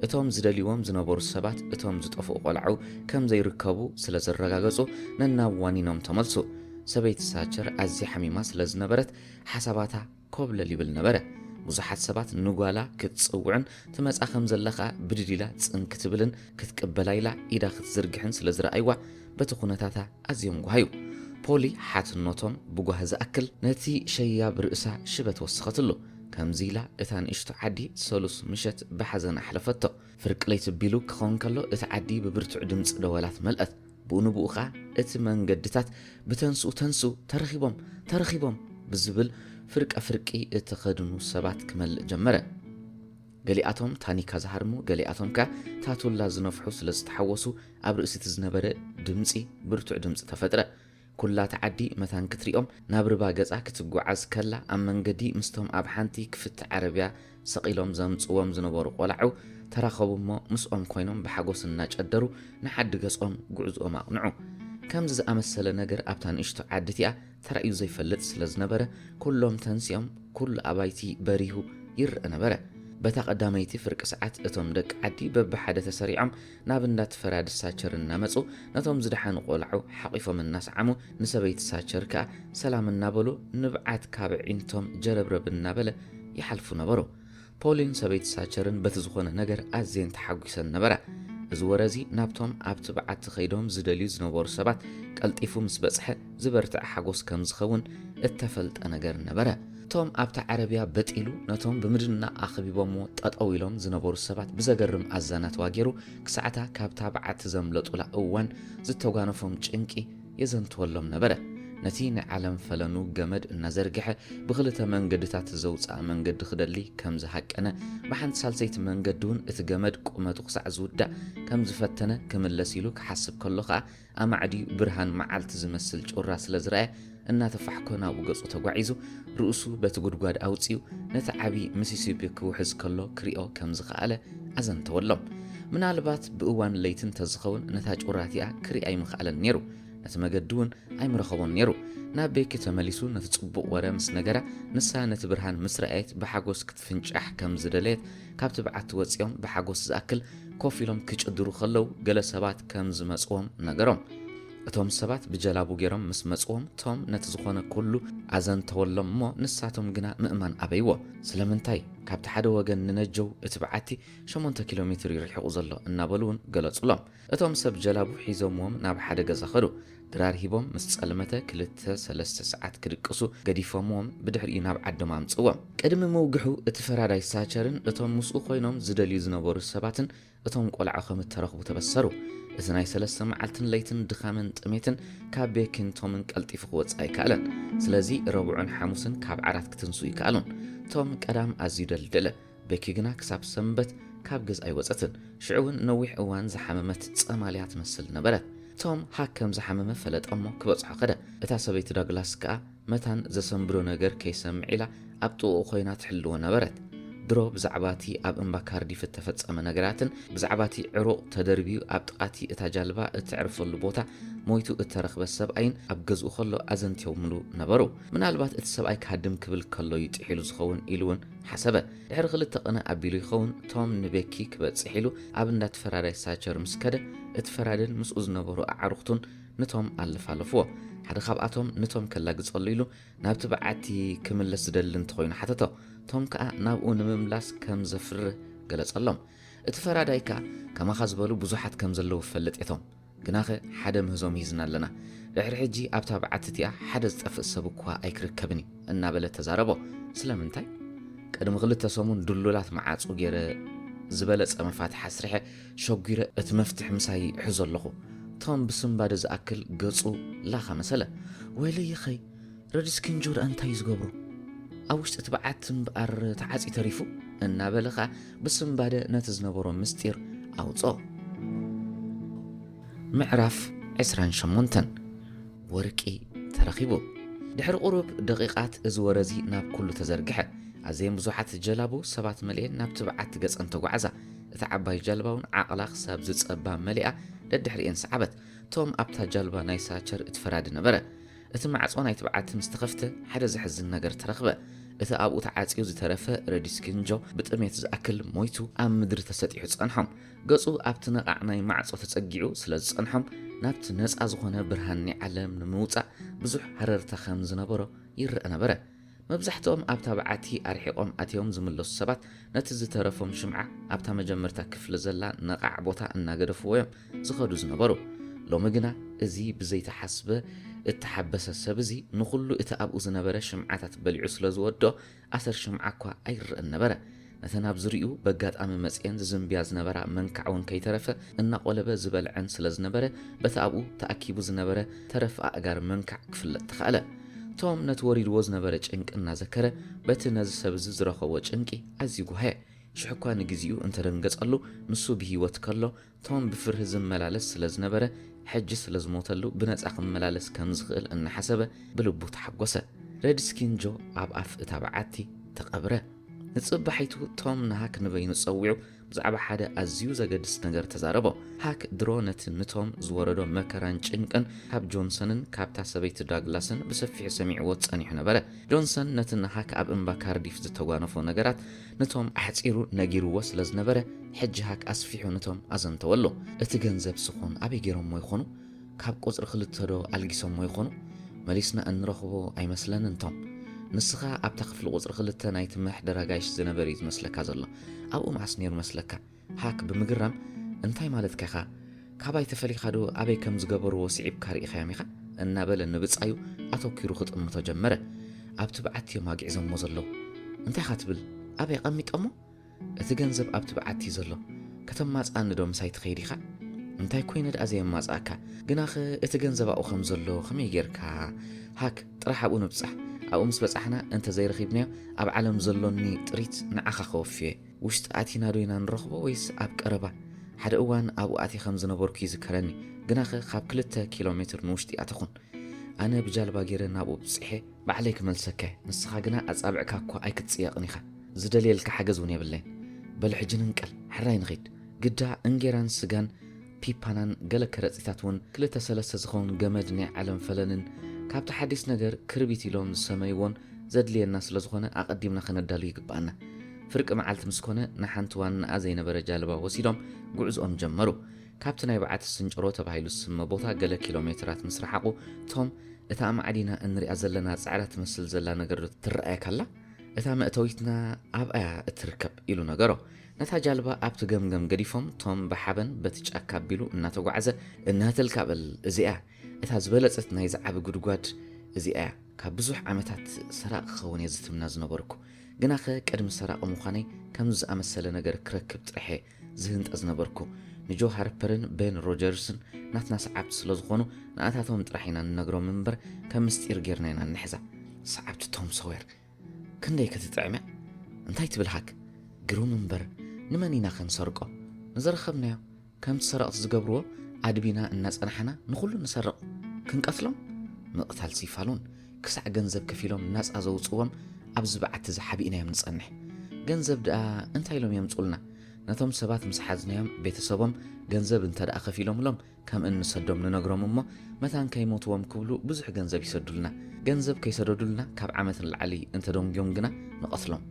እቶም ዝደልይዎም ዝነበሩ ሰባት እቶም ዝጠፍኡ ቆላዑ ከም ዘይርከቡ ስለ ዘረጋገጹ ነናብ ዋኒኖም ተመልሱ። ሰበይቲ ሳቸር ኣዝያ ሓሚማ ስለ ዝነበረት ሓሳባታ ኮብለል ይብል ነበረ። ብዙሓት ሰባት ንጓላ ክትጽውዕን ትመጻ ከም ዘለኻ ብድድ ኢላ ጽን ክትብልን ክትቅበላ ኢላ ኢዳ ክትዝርግሕን ስለ ዝረኣይዋ በቲ ኩነታታ ኣዝዮም ጓሃዩ። ፖሊ ሓትኖቶም ብጓህ ዝኣክል ነቲ ሸያብ ርእሳ ሽበት ወሰኸትሉ። ከምዚ ኢላ እታ ንእሽቶ ዓዲ ሰሉስ ምሸት ብሓዘን ኣሕለፈቶ። ፍርቂ ለይቲ ቢሉ ክኸውን ከሎ እቲ ዓዲ ብብርቱዕ ድምጺ ደወላት መልአት። ብኡ ንብኡ ኸኣ እቲ መንገድታት ብተንስኡ ተንስኡ ተረኺቦም ተረኺቦም ብዝብል ፍርቃ ፍርቂ እተኸድኑ ሰባት ክመልእ ጀመረ። ገሊኣቶም ታኒካ ዝሃርሙ፣ ገሊኣቶም ከኣ ታቱላ ዝነፍሑ ስለ ዝተሓወሱ ኣብ ርእሲ እቲ ዝነበረ ድምጺ ብርቱዕ ድምጺ ተፈጥረ። ኩላ እታ ዓዲ መታን ክትሪኦም ናብ ርባ ገጻ ክትጓዓዝ ከላ ኣብ መንገዲ ምስቶም ኣብ ሓንቲ ክፍቲ ዓረብያ ሰቒሎም ዘምጽዎም ዝነበሩ ቆላዑ ተራኸቡ እሞ ምስኦም ኮይኖም ብሓጎስ እናጨደሩ ንዓዲ ገጾም ጉዕዝኦም ኣቕንዑ። ከምዚ ዝኣመሰለ ነገር ኣብታ ንእሽቶ ዓዲ እቲኣ ተራእዩ ዘይፈልጥ ስለ ዝነበረ ኩሎም ተንሲኦም ኩሉ ኣባይቲ በሪሁ ይረአ ነበረ። በታ ቀዳመይቲ ፍርቂ ሰዓት እቶም ደቂ ዓዲ በብሓደ ተሰሪዖም ናብ እንዳ እቲ ፈራዲ ሳቸር እናመጹ ነቶም ዝደሓኑ ቆላዑ ሓቒፎም እናሰዓሙ ንሰበይቲ ሳቸር ከኣ ሰላም እናበሉ ንብዓት ካብ ኣዒንቶም ጀረብረብ እናበለ ይሓልፉ ነበሩ። ፖሊን ሰበይቲ ሳቸርን በቲ ዝኾነ ነገር ኣዝየን ተሓጒሰን ነበራ። እዚ ወረ እዚ ናብቶም ኣብቲ በዓቲ ከይዶም ዝደልዩ ዝነበሩ ሰባት ቀልጢፉ ምስ በጽሐ ዝበርትዐ ሓጎስ ከም ዝኸውን እተፈልጠ ነገር ነበረ። ቶም ኣብታ ዓረብያ በጢሉ ነቶም ብምድና ኣኽቢቦምዎ ጠጠው ኢሎም ዝነበሩ ሰባት ብዘገርም ኣዛናትዋ ገይሩ ክሳዕታ ካብታ በዓቲ ዘምለጡላ እዋን ዝተጓነፎም ጭንቂ የዘንትወሎም ነበረ። ነቲ ናይ ዓለም ፈለኑ ገመድ እናዘርግሐ ብኽልተ መንገድታት ዘውፅኣ መንገዲ ክደሊ ከም ዝሃቀነ፣ ብሓንቲ ሳልሰይቲ መንገዲ እውን እቲ ገመድ ቁመቱ ክሳዕ ዝውዳእ ከም ዝፈተነ ክምለስ ኢሉ ክሓስብ ከሎ ኸኣ ኣማዕድዩ ብርሃን መዓልቲ ዝመስል ጩራ ስለ ዝረኣየ እናተፋሕኮ ናብኡ ገጹ ተጓዒዙ ርእሱ በቲ ጉድጓድ ኣውጺኡ ነቲ ዓቢ ሚሲሲፒ ክውሕዝ ከሎ ክሪኦ ከም ዝኸኣለ ኣዘንተወሎም። ምናልባት ብእዋን ለይቲ እንተዝኸውን ነታ ጩራ እቲኣ ክሪኣ ኣይምኸኣለን ነይሩ። ነቲ መገዲ እውን ኣይምረኸቦን ነይሩ። ናብ ቤኪ ተመሊሱ ነቲ ጽቡቕ ወረ ምስ ነገራ፣ ንሳ ነቲ ብርሃን ምስ ረኣየት ብሓጎስ ክትፍንጫሕ ከም ዝደለየት፣ ካብቲ በዓቲ ወጺኦም ብሓጎስ ዝኣክል ኮፍ ኢሎም ክጭድሩ ከለዉ ገለ ሰባት ከም ዝመጽዎም ነገሮም። እቶም ሰባት ብጀላቡ ገይሮም ምስ መጽዎም ቶም ነቲ ዝኾነ ኩሉ ኣዘንተወሎም እሞ ንሳቶም ግና ምእማን ኣበይዎ። ስለምንታይ? ካብቲ ሓደ ወገን ንነጀው እቲ በዓቲ ሸሞንተ ኪሎ ሜትር እዩ ርሒቑ ዘሎ እናበሉ እውን ገለጹሎም። እቶም ሰብ ጀላቡ ሒዞምዎም ናብ ሓደ ገዛ ኸዱ። ድራር ሂቦም ምስ ጸልመተ ክልተ ሰለስተ ሰዓት ክድቅሱ ገዲፎምዎም ብድሕሪኡ ናብ ዓዶም ኣምጽዎም። ቅድሚ ምውግሑ እቲ ፈራዳይ ሳቸርን እቶም ምስኡ ኮይኖም ዝደልዩ ዝነበሩ ሰባትን እቶም ቆልዓ ከም እተረኽቡ ተበሰሩ። እቲ ናይ ሰለስተ መዓልትን ለይትን ድኻምን ጥሜትን ካብ ቤኪን ቶምን ቀልጢፉ ክወጽእ ኣይከኣለን። ስለዚ ረቡዕን ሓሙስን ካብ ዓራት ክትንሱ ይከኣሉን። ቶም ቀዳም ኣዝዩ ደልደለ። ቤኪ ግና ክሳብ ሰንበት ካብ ገዝኣ ኣይወጸትን። ሽዑ እውን ነዊሕ እዋን ዝሓመመት ጸማልያ ትመስል ነበረት። ቶም ሃክ ከም ዝሓመመ ፈለጠ እሞ ክበጽሖ ከደ። እታ ሰበይቲ ዳግላስ ከኣ መታን ዘሰንብዶ ነገር ከይሰምዕ ኢላ ኣብ ጥቕኡ ኮይና ትሕልዎ ነበረት። ድሮ ብዛዕባ እቲ ኣብ እምባ ካርዲፍ እተፈጸመ ነገራትን ብዛዕባ እቲ ዕሩቕ ተደርብዩ ኣብ ጥቓቲ እታ ጃልባ እተዕርፈሉ ቦታ ሞይቱ እተረኽበ ሰብኣይን ኣብ ገዝኡ ከሎ ኣዘንትዮምሉ ነበሩ። ምናልባት እቲ ሰብኣይ ክሃድም ክብል ከሎ እዩ ጥሒሉ ዝኸውን ኢሉ እውን ሓሰበ። ድሕሪ ክልተ ቕነ ኣቢሉ ይኸውን ቶም ንቤኪ ክበጽሕ ኢሉ ኣብ እንዳ እቲ ፈራዳይ ሳቸር ምስ ከደ፣ እቲ ፈራድን ምስኡ ዝነበሩ ኣዕሩኽቱን ንቶም ኣለፋለፍዎ። ሓደ ካብኣቶም ንቶም ከላግጸሉ ኢሉ ናብቲ በዓቲ ክምለስ ዝደሊ እንተኾይኑ ሓተቶ። ቶም ከኣ ናብኡ ንምምላስ ከም ዘፍርህ ገለጸሎም። እቲ ፈራዳይ ከኣ ከማኻ ዝበሉ ብዙሓት ከም ዘለዉ እፈልጥ እየ ቶም፣ ግናኸ ሓደ ምህዞ ምሂዝና ኣለና። ድሕሪ ሕጂ ኣብታ በዓቲ እቲኣ ሓደ ዝጠፍእ ሰብ እኳ ኣይክርከብን እዩ እናበለ ተዛረቦ። ስለምንታይ? ቅድሚ ክልተ ሰሙን ድሉላት መዓጹ ገይረ ዝበለጸ መፋትሕ ኣስሪሐ ሸጒረ እቲ መፍትሕ ምሳይ እሕዞ ኣለኹ። ቶም ብስንባደ ዝኣክል ገጹ ላኻ መሰለ። ወይለይኸይ፣ ረድስኪንጆ ደኣ እንታይ እዩ ዝገብሮ? ኣብ ውሽጢ እቲ በዓቲ እምበኣር ተዓጽዩ ተሪፉ እናበለ ኸኣ ብስንባደ ነቲ ዝነበሮ ምስጢር ኣውጽኦ። ምዕራፍ ዕስራን ሸሞንተን። ወርቂ ተረኺቡ። ድሕሪ ቁሩብ ደቂቓት እዚ ወረ እዚ ናብ ኩሉ ተዘርግሐ። ኣዘየን ብዙሓት ጀላቡ ሰባት መሊኤን ናብቲ በዓቲ ገጸን ተጓዕዛ። እታ ዓባይ ጃልባ እውን ዓቕላ ክሳብ ዝጸባ መሊኣ ደድሕሪኤን ሰዓበት። ቶም ኣብታ ጃልባ ናይ ሳቸር እቲ ፈራዲ ነበረ። እቲ ማዕጾ ናይቲ በዓቲ ምስ ተኸፍተ ሓደ ዘሕዝን ነገር ተረኽበ። እቲ ኣብኡ ተዓጽዩ ዝተረፈ ረዲስኪንጆ ብጥሜት ዝኣክል ሞይቱ ኣብ ምድሪ ተሰጢሑ ጸንሖም። ገጹ ኣብቲ ነቓዕ ናይ ማዕጾ ተጸጊዑ ስለ ዝጸንሖም ናብቲ ነጻ ዝኾነ ብርሃን ናይ ዓለም ንምውጻእ ብዙሕ ሃረርታ ከም ዝነበሮ ይረአ ነበረ። መብዛሕትኦም ኣብታ በዓቲ ኣርሒቖም ኣትዮም ዝምለሱ ሰባት ነቲ ዝተረፎም ሽምዓ ኣብታ መጀመርታ ክፍሊ ዘላ ነቓዕ ቦታ እናገደፍዎ እዮም ዝኸዱ ዝነበሩ። ሎሚ ግና እዚ ብዘይተሓስበ እተሓበሰ ሰብ እዚ ንኹሉ እቲ ኣብኡ ዝነበረ ሽምዓታት በሊዑ ስለ ዝወድኦ ኣሰር ሽምዓ እኳ ኣይረኣን ነበረ። ነተን ኣብ ዙርያኡ በጋጣሚ መጺኤን ዝዝንብያ ዝነበራ መንካዕ እውን ከይተረፈ እናቖለበ ዝበልዐን ስለ ዝነበረ በቲ ኣብኡ ተኣኪቡ ዝነበረ ተረፍ ኣእጋር መንካዕ ክፍለጥ ተኻእለ። ቶም ነቲ ወሪድዎ ዝነበረ ጭንቂ እናዘከረ በቲ ነዚ ሰብ እዚ ዝረኸቦ ጭንቂ ኣዝዩ ጓህየ። ሽሕ እኳ ንግዜኡ እንተደንገጸሉ ንሱ ብህይወት ከሎ ቶም ብፍርሂ ዝመላለስ ስለ ዝነበረ፣ ሕጂ ስለ ዝሞተሉ ብነጻ ክመላለስ ከም ዝኽእል እናሓሰበ ብልቡ ተሓጎሰ። ረድስኪንጆ ኣብ ኣፍ እታ በዓቲ ተቐብረ። ንጽባሒቱ ቶም ንሃክ ንበይኑ ጸዊዑ ብዛዕባ ሓደ ኣዝዩ ዘገድስ ነገር ተዛረቦ። ሃክ ድሮ ነቲ ንቶም ዝወረዶ መከራን ጭንቅን ካብ ጆንሰንን ካብታ ሰበይቲ ዳግላስን ብሰፊሑ ሰሚዕዎ ጸኒሑ ነበረ። ጆንሰን ነቲ ንሃክ ኣብ እምባ ካርዲፍ ዝተጓነፎ ነገራት ንቶም ኣሕጺሩ ነጊርዎ ስለ ዝነበረ፣ ሕጂ ሃክ ኣስፊሑ ንቶም ኣዘንተወሉ። እቲ ገንዘብ ስኾን ኣበይ ገይሮሞ ይኾኑ? ካብ ቁጽሪ ክልተ ዶ ኣልጊሶሞ ይኾኑ? መሊስና እንረኽቦ ኣይመስለንን ቶም። ንስኻ ኣብታ ክፍሊ ቁጽሪ ክልተ ናይቲ መሕደራ ጋይሽ ዝነበር እዩ ዝመስለካ ዘሎ። ኣብኡ መዓስ ነይሩ መስለካ? ሃክ ብምግራም እንታይ ማለትካ ኢኻ? ካባይ ተፈሊኻ ዶ ኣበይ ከም ዝገበርዎ ስዒብካ ርኢኻዮም ኢኻ? እናበለ ንብጻዩ ኣተኲሩ ክጥምቶ ጀመረ። ኣብቲ በዓቲ እዮም ኣግዒዞሞ ዘለዉ። እንታይ ኢኻ ትብል? ኣበይ ኣቐሚጦሞ? እቲ ገንዘብ ኣብቲ በዓቲ እዩ ዘሎ። ከተማጽኣኒ ዶ ምሳይ ትኸይድ ኢኻ? እንታይ ኮይነ ደኣ ዘየማጽኣካ? ግናኸ እቲ ገንዘብ ኣብኡ ከም ዘሎ ከመይ ጌርካ? ሃክ፣ ጥራሕ ኣብኡ ንብጻሕ። ኣብኡ ምስ በጻሕና እንተ ዘይረኺብናዮ ኣብ ዓለም ዘሎኒ ጥሪት ንዓኻ ከወፍዮ እየ። ውሽጢ ኣቲና ዶ ኢና ንረኽቦ ወይስ ኣብ ቀረባ? ሓደ እዋን ኣብኡ ኣትየ ከም ዝነበርኩ ይዝከረኒ። ግናኸ ካብ ክልተ ኪሎ ሜትር ንውሽጢ ኣተኹን። ኣነ ብጃልባ ገይረ ናብኡ ብጺሐ ባዕለይ ክመልሰካ እየ። ንስኻ ግና ኣጻብዕካ እኳ ኣይክትጽየቕን ኢኻ። ዝደልየልካ ሓገዝ እውን የብለይን። በል ሕጂ ንንቀል፣ ሕራይ ንኺድ። ግዳ እንጌራን ስጋን ፒፓናን ገለ ከረጺታት እውን ክልተ ሰለስተ ዝኸውን ገመድ ናይ ዓለም ፈለንን ካብቲ ሓዲስ ነገር ክርቢት ኢሎም ዝሰመይዎን ዘድልየና ስለ ዝኾነ ኣቐዲምና ከነዳሉ ይግብኣና። ፍርቂ መዓልቲ ምስ ኮነ ንሓንቲ ዋናኣ ዘይነበረ ጃልባ ወሲዶም ጉዕዝኦም ጀመሩ። ካብቲ ናይ በዓቲ ስንጭሮ ተባሂሉ ዝስመ ቦታ ገለ ኪሎ ሜትራት ምስ ረሓቑ ቶም፣ እታ ኣማዕዲና እንሪኣ ዘለና ጻዕዳ ትመስል ዘላ ነገር ዶ ትረኣየካ ኣላ? እታ መእተዊትና ኣብኣያ እትርከብ ኢሉ ነገሮ። ነታ ጃልባ ኣብቲ ገምገም ገዲፎም ቶም ብሓበን በቲ ጫካ ኣቢሉ እናተጓዕዘ፣ እናተልካ በል እዚኣ እታ ዝበለጸት ናይ ዝዓቢ ጉድጓድ እዚኣ እያ። ካብ ብዙሕ ዓመታት ሰራቂ ክኸውን እየ ዝትምነ ዝነበርኩ። ግናኸ ቅድሚ ሰራቂ ምዃነይ ከምዚ ዝኣመሰለ ነገር ክረክብ ጥራሕ እየ ዝህንጠ ዝነበርኩ። ንጆ ሃርፐርን ቤን ሮጀርስን ናትና ሰዓብቲ ስለ ዝኾኑ ንኣታቶም ጥራሕ ኢና ንነግሮም እምበር ከም ምስጢር ጌርና ኢና እንሕዛ። ሰዓብቲ ቶም ሶዌር ክንደይ ክትጥዕም እያ? እንታይ ትብል ሃክ? ግሩም እምበር ንመን ኢና ክንሰርቆ? ንዝረኸብናዮ ከምቲ ሰረቕቲ ዝገብርዎ ኣድቢና እናጸናሕና ንኹሉ ንሰርቕ። ክንቀትሎም? ምቕታል ሲፋሉን ክሳዕ ገንዘብ ከፊሎም ናጻ ዘውጽዎም ኣብዚ በዓቲ ዝሓቢእናዮም ንጸንሕ። ገንዘብ ደኣ እንታይ ኢሎም የምጹልና? ነቶም ሰባት ምስ ሓዝናዮም ቤተሰቦም ገንዘብ እንተ ደኣ ከፊሎምሎም ከም እንሰዶም ንነግሮም እሞ መታን ከይሞትዎም ክብሉ ብዙሕ ገንዘብ ይሰዱልና። ገንዘብ ከይሰደዱልና ካብ ዓመት ንላዕሊ እንተደንጉዮም ግና ንቐትሎም።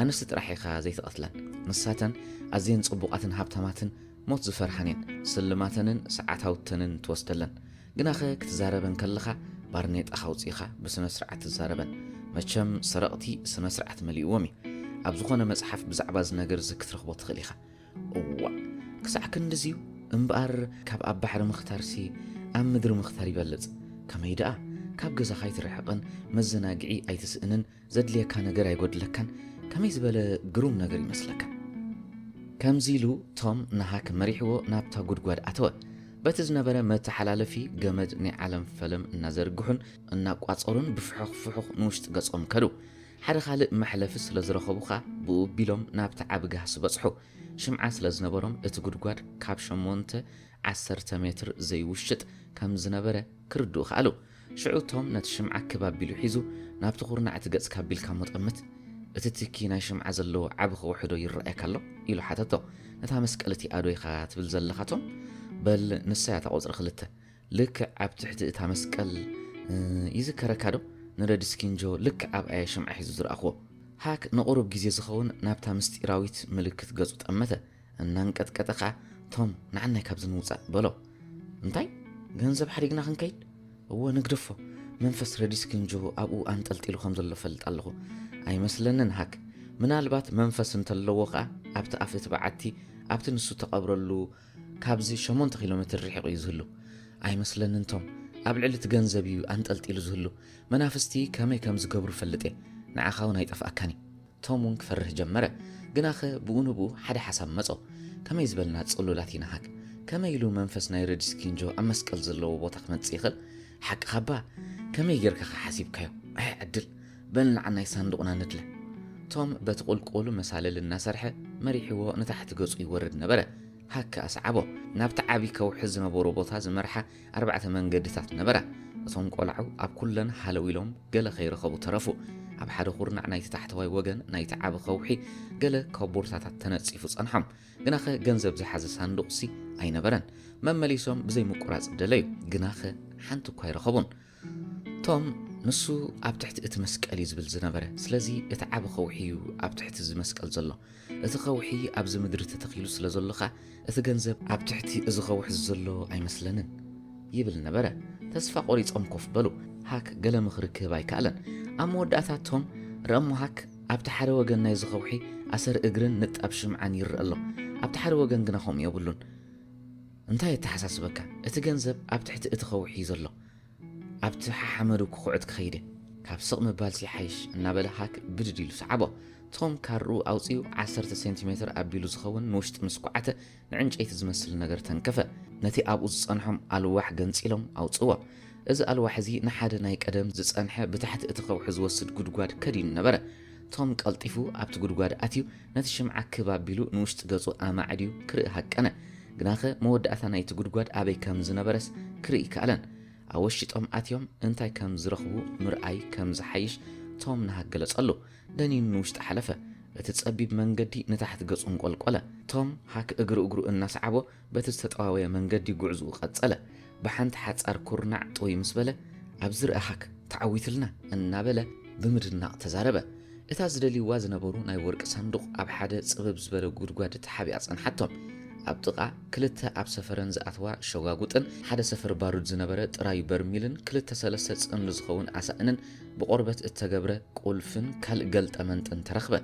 ኣንስቲ ጥራሕ ኢኻ ዘይትቐትለን። ንሳተን ኣዝየን ጽቡቓትን ሃብታማትን ሞት ዝፈርሃን እየን። ስልማተንን ሰዓታውተንን ትወስደለን። ግናኸ ክትዛረበን ከለኻ ባርኔጣኻ ኣውጺእኻ ብስነ ስርዓት ትዛረበን። መቸም ሰረቕቲ ስነ ስርዓት መሊእዎም እዩ። ኣብ ዝኾነ መጽሓፍ ብዛዕባ እዚ ነገር እዚ ክትረኽቦ ትኽእል ኢኻ። እዋእ፣ ክሳዕ ክንድዚ'ዩ? እምበኣር ካብ ኣብ ባሕሪ ምኽታርሲ ኣብ ምድሪ ምኽታር ይበልጽ። ከመይ ደኣ? ካብ ገዛኻ ኣይትርሕቕን፣ መዘናግዒ ኣይትስእንን፣ ዘድልየካ ነገር ኣይጎድለካን። ከመይ ዝበለ ግሩም ነገር ይመስለካ? ከምዚ ኢሉ ቶም ንሃክ መሪሕዎ ናብታ ጉድጓድ ኣተወ። በቲ ዝነበረ መተሓላለፊ ገመድ ናይ ዓለም ፈለም እናዘርግሑን እናቋጸሩን ብፍሑኽ ፍሑኽ ንውሽጢ ገጾም ከዱ። ሓደ ካልእ መሕለፊ ስለ ዝረኸቡ ኸኣ ብኡ ኣቢሎም ናብቲ ዓቢ ጋህሲ በጽሑ። ሽምዓ ስለ ዝነበሮም እቲ ጉድጓድ ካብ ሸሞንተ ዓሰርተ ሜትር ዘይውሽጥ ከም ዝነበረ ክርድኡ ከኣሉ። ሽዑ ቶም ነቲ ሽምዓ ክብ ኣቢሉ ሒዙ፣ ናብቲ ኩርናዕ እቲ ገጽካ ኣቢልካ እሞ ጠምት፣ እቲ ትኪ ናይ ሽምዓ ዘለዎ ዓቢ ከውሒ ዶ ይረኣየካ ኣሎ? ኢሉ ሓተቶ። ነታ መስቀል እቲኣ ዶ ኢኻ ትብል ዘለኻ ቶም? በል ንሳ እያ እታ ቁጽሪ ክልተ። ልክዕ ኣብ ትሕቲ እታ መስቀል፣ እ፣ ይዝከረካ ዶ? ንረድስኪንጆ ልክዕ ኣብኣ እየ ሽምዓ ሒዙ ዝረኣኽዎ። ሃክ ንቑሩብ ግዜ ዝኸውን ናብታ ምስጢራዊት ምልክት ገጹ ጠመተ። እናንቀጥቀጠ ኸኣ፣ ቶም፣ ንዓናይ ካብዚ ንውጻእ፣ በሎ። እንታይ? ገንዘብ ሓዲግና ክንከይድ? እወ፣ ንግደፎ። መንፈስ ረዲስኪንጆ ኣብኡ ኣንጠልጢሉ ከም ዘሎ እፈልጥ ኣለኹ። ኣይመስለንን፣ ሃክ። ምናልባት መንፈስ እንተለዎ ኸኣ፣ ኣብቲ ኣፍ እቲ በዓቲ፣ ኣብቲ ንሱ እተቐብረሉ ካብዚ ሸሞንተ ኪሎ ሜትር ርሒቑ እዩ ዝህሉ። ኣይመስለንን ቶም፣ ኣብ ልዕሊ እቲ ገንዘብ እዩ ኣንጠልጢሉ ዝህሉ። መናፍስቲ ከመይ ከም ዝገብሩ እፈልጥ እየ። ንዓኻ እውን ኣይጠፍኣካን እዩ። ቶም እውን ክፈርህ ጀመረ። ግናኸ ብኡ ንብኡ ሓደ ሓሳብ መጾ። ከመይ ዝበልና ጽሉላት ኢና ሃክ? ከመይ ኢሉ መንፈስ ናይ ረዲስኪንጆ ኣብ መስቀል ዘለዎ ቦታ ክመጽእ ይኽእል? ሓቅኻ እባ፣ ከመይ ጌርካ ከ ሓሲብካዮ? ኣይ ዕድል! በል ንዓ ናይ ሳንዱቕና ንድለ። ቶም በቲ ቁልቁል መሳልል እናሰርሐ መሪሕዎ ንታሕቲ ገጹ ይወርድ ነበረ። ሃክ ኣስዓቦ። ናብቲ ዓቢ ከውሒ ዝነበሮ ቦታ ዝመርሓ ኣርባዕተ መንገድታት ነበራ። እቶም ቆላዑ ኣብ ኩለን ሃለው ኢሎም ገለ ከይረኸቡ ተረፉ። ኣብ ሓደ ኩርናዕ ናይቲ ታሕተዋይ ወገን ናይቲ ዓቢ ከውሒ ገለ ኮቦርታታት ተነጺፉ ጸንሖም። ግናኸ ገንዘብ ዝሓዘ ሳንዱቕሲ ኣይነበረን። መመሊሶም ብዘይ ምቁራጽ ደለዩ። ግናኸ ሓንቲ እኳ ኣይረኸቡን። ቶም፣ ንሱ ኣብ ትሕቲ እቲ መስቀል እዩ ዝብል ዝነበረ። ስለዚ እቲ ዓቢ ከውሒ እዩ ኣብ ትሕቲ እዚ መስቀል ዘሎ። እቲ ከውሒ ኣብዚ ምድሪ ተተኺሉ ስለ ዘሎ ኸኣ፣ እቲ ገንዘብ ኣብ ትሕቲ እዚ ከውሒ ዘሎ ኣይመስለንን፣ ይብል ነበረ። ተስፋ ቆሪጾም ኮፍ በሉ። ሃክ ገለ ምኽሪ ክህብ ኣይከኣለን። ኣብ መወዳእታ ቶም፣ ርኣሞ ሃክ፣ ኣብቲ ሓደ ወገን ናይዚ ከውሒ ኣሰር እግርን ንጣብ ሽምዓን ይረአ ኣሎ። ኣብቲ ሓደ ወገን ግና ከምኡ የብሉን። እንታይ የተሓሳስበካ? እቲ ገንዘብ ኣብ ትሕቲ እቲ ከውሒ እዩ ዘሎ። ኣብቲ ሓሓመዱ ክኹዕት ክኸይድ እየ። ካብ ስቕ ምባልሲ ይሓይሽ እናበለ ሃክ ብድድ ኢሉ ሰዓቦ። ቶም ካርኡ ኣውጺኡ ዓሰርተ ሴንቲሜትር ኣቢሉ ዝኸውን ንውሽጢ ምስ ኳዓተ ንዕንጨይቲ ዝመስል ነገር ተንከፈ። ነቲ ኣብኡ ዝጸንሖም ኣልዋሕ ገንጺሎም ኣውጽዎ። እዚ ኣልዋሕ እዚ ንሓደ ናይ ቀደም ዝጸንሐ ብታሕቲ እቲ ከውሒ ዝወስድ ጉድጓድ ከዲኑ ነበረ። ቶም ቀልጢፉ ኣብቲ ጉድጓድ ኣትዩ ነቲ ሽምዓ ክብ ኣቢሉ ንውሽጢ ገጹ ኣማዕድዩ ክርኢ ሃቀነ። ግናኸ መወዳእታ ናይቲ ጉድጓድ ኣበይ ከም ዝነበረስ ክርኢ ይከኣለን። ኣወሽጦም ኣትዮም እንታይ ከም ዝረኽቡ ምርኣይ ከም ዝሓይሽ ቶም ንሃክ ገለጸሉ። ደኒኑ ንውሽጢ ሓለፈ። እቲ ጸቢብ መንገዲ ንታሕቲ ገጹ እንቆልቆለ። ቶም ሃክ እግሪ እግሩ እናሰዓቦ በቲ ዝተጠዋወየ መንገዲ ጉዕዝኡ ቀጸለ። ብሓንቲ ሓጻር ኩርናዕ ጥውይ ምስ በለ፣ "ኣብዚ ርኣ ሃክ፣ ተዓዊትልና!" እናበለ ብምድናቕ ተዛረበ። እታ ዝደልይዋ ዝነበሩ ናይ ወርቂ ሳንዱቕ ኣብ ሓደ ጽብብ ዝበለ ጉድጓድ ተሓቢኣ ጸንሓቶም። ኣብ ጥቓ ክልተ ኣብ ሰፈረን ዝኣተዋ ሸጓጉጥን ሓደ ሰፈር ባሩድ ዝነበረ ጥራዩ በርሚልን ክልተ ሰለስተ ጽምዲ ዝኸውን ኣሳእንን ብቆርበት እተገብረ ቁልፍን ካልእ ገልጠመንጥን ተረኽበ።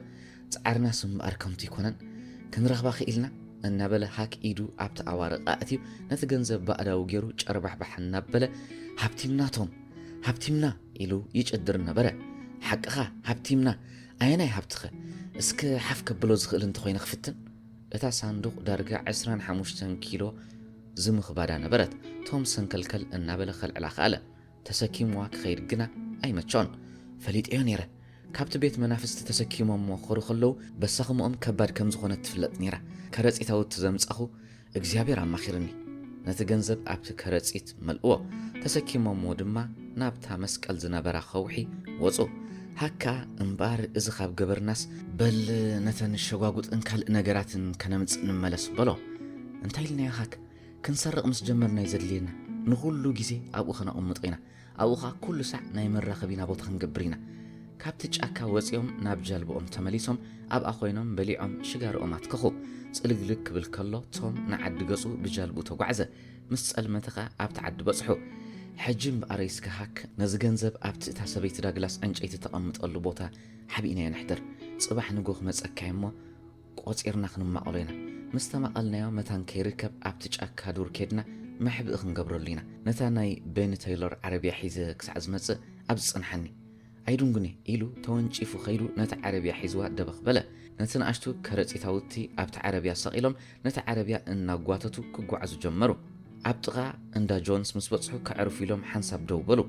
"ጻዕርናስ እምበኣር ከምቲ ኣይኮነን፣ ክንረኽባ ክኢልና?" እናበለ ሃክ ኢዱ ኣብቲ ኣዋርቕ ኣእትዩ ነቲ ገንዘብ ባእዳዉ ገይሩ ጨርባሕባሕ እናበለ፣ "ሃብቲምና ቶም፣ ሃብቲምና!" ኢሉ ይጭድር ነበረ። "ሓቅኻ፣ ሃብቲምና! ኣየናይ ሃብትኸ? እስከ ሓፍ ከብሎ ዝኽእል እንተኾይነ ክፍትን?" እታ ሳንዱቕ ዳርጋ ዕስራን ሓሙሽተን ኪሎ ዝምኽባዳ ነበረት። ቶም ሰንከልከል እናበለ ከልዕላ ከኣለ። ተሰኪምዋ ክኸይድ ግና ኣይመቸኦን። "ፈሊጠዮ ነይረ። ካብቲ ቤት መናፍስቲ ተሰኪሞሞ ክኸዱ ከለዉ በሳኽምኦም ከባድ ከም ዝኾነት ትፍለጥ ነይራ። ከረጺታውቲ ዘምጻኹ እግዚኣብሔር ኣማኺርኒ። ነቲ ገንዘብ ኣብቲ ከረጺት መልእዎ። ተሰኪሞሞ ድማ ናብታ መስቀል ዝነበራ ከውሒ ወጹ። ሃካ እምበኣር እዚ ካብ ገበርናስ በል ነተን ሸጓጉጥን ካልእ ነገራትን ከነምጽእ ንመለስ" በሎ። "እንታይ ኢልናዮ ሃክ? ክንሰርቕ ምስ ጀመርና እዩ ዘድልየና። ንኹሉ ግዜ ኣብኡ ከነቕምጦ ኢና። ኣብኡ ኸኣ ኩሉ ሳዕ ናይ መራኸቢና ቦታ ክንገብር ኢና።" ካብቲ ጫካ ወጺኦም ናብ ጃልብኦም ተመሊሶም ኣብኣ ኮይኖም በሊዖም ሽጋርኦም ኣትከኹ። ጽልግልግ ክብል ከሎ ቶም ንዓዲ ገጹ ብጃልብኡ ተጓዕዘ። ምስ ጸልመተ ኸኣ ኣብቲ ዓዲ በጽሑ። "ሕጂ እምበኣር እስከ ሃክ ነዚ ገንዘብ ኣብቲ እታ ሰበይቲ ዳግላስ ዕንጨይቲ ተቐምጠሉ ቦታ ሓቢእናዮ ንሕደር። ጽባሕ ንግሆ ክመጸካ እየ እሞ ቆጺርና ክንማቐሎ ኢና። ምስ ተማቐልናዮ መታን ከይርከብ ኣብቲ ጫካ ዱር ኬድና መሕብኢ ክንገብረሉ ኢና። ነታ ናይ ቤኒ ተይሎር ዓረብያ ሒዘ ክሳዕ ዝመጽእ ኣብዚ ጽንሓኒ። ኣይድንጉን እየ" ኢሉ ተወንጪፉ ከይዱ ነቲ ዓረብያ ሒዝዋ ደበኽ በለ። ነቲ ንኣሽቱ ከረጺታውቲ ኣብቲ ዓረብያ ሰቒሎም ነቲ ዓረብያ እናጓተቱ ክጓዓዙ ጀመሩ። ኣብ ጥቓ እንዳ ጆንስ ምስ በጽሑ ከዕርፉ ኢሎም ሓንሳብ ደው በሉ።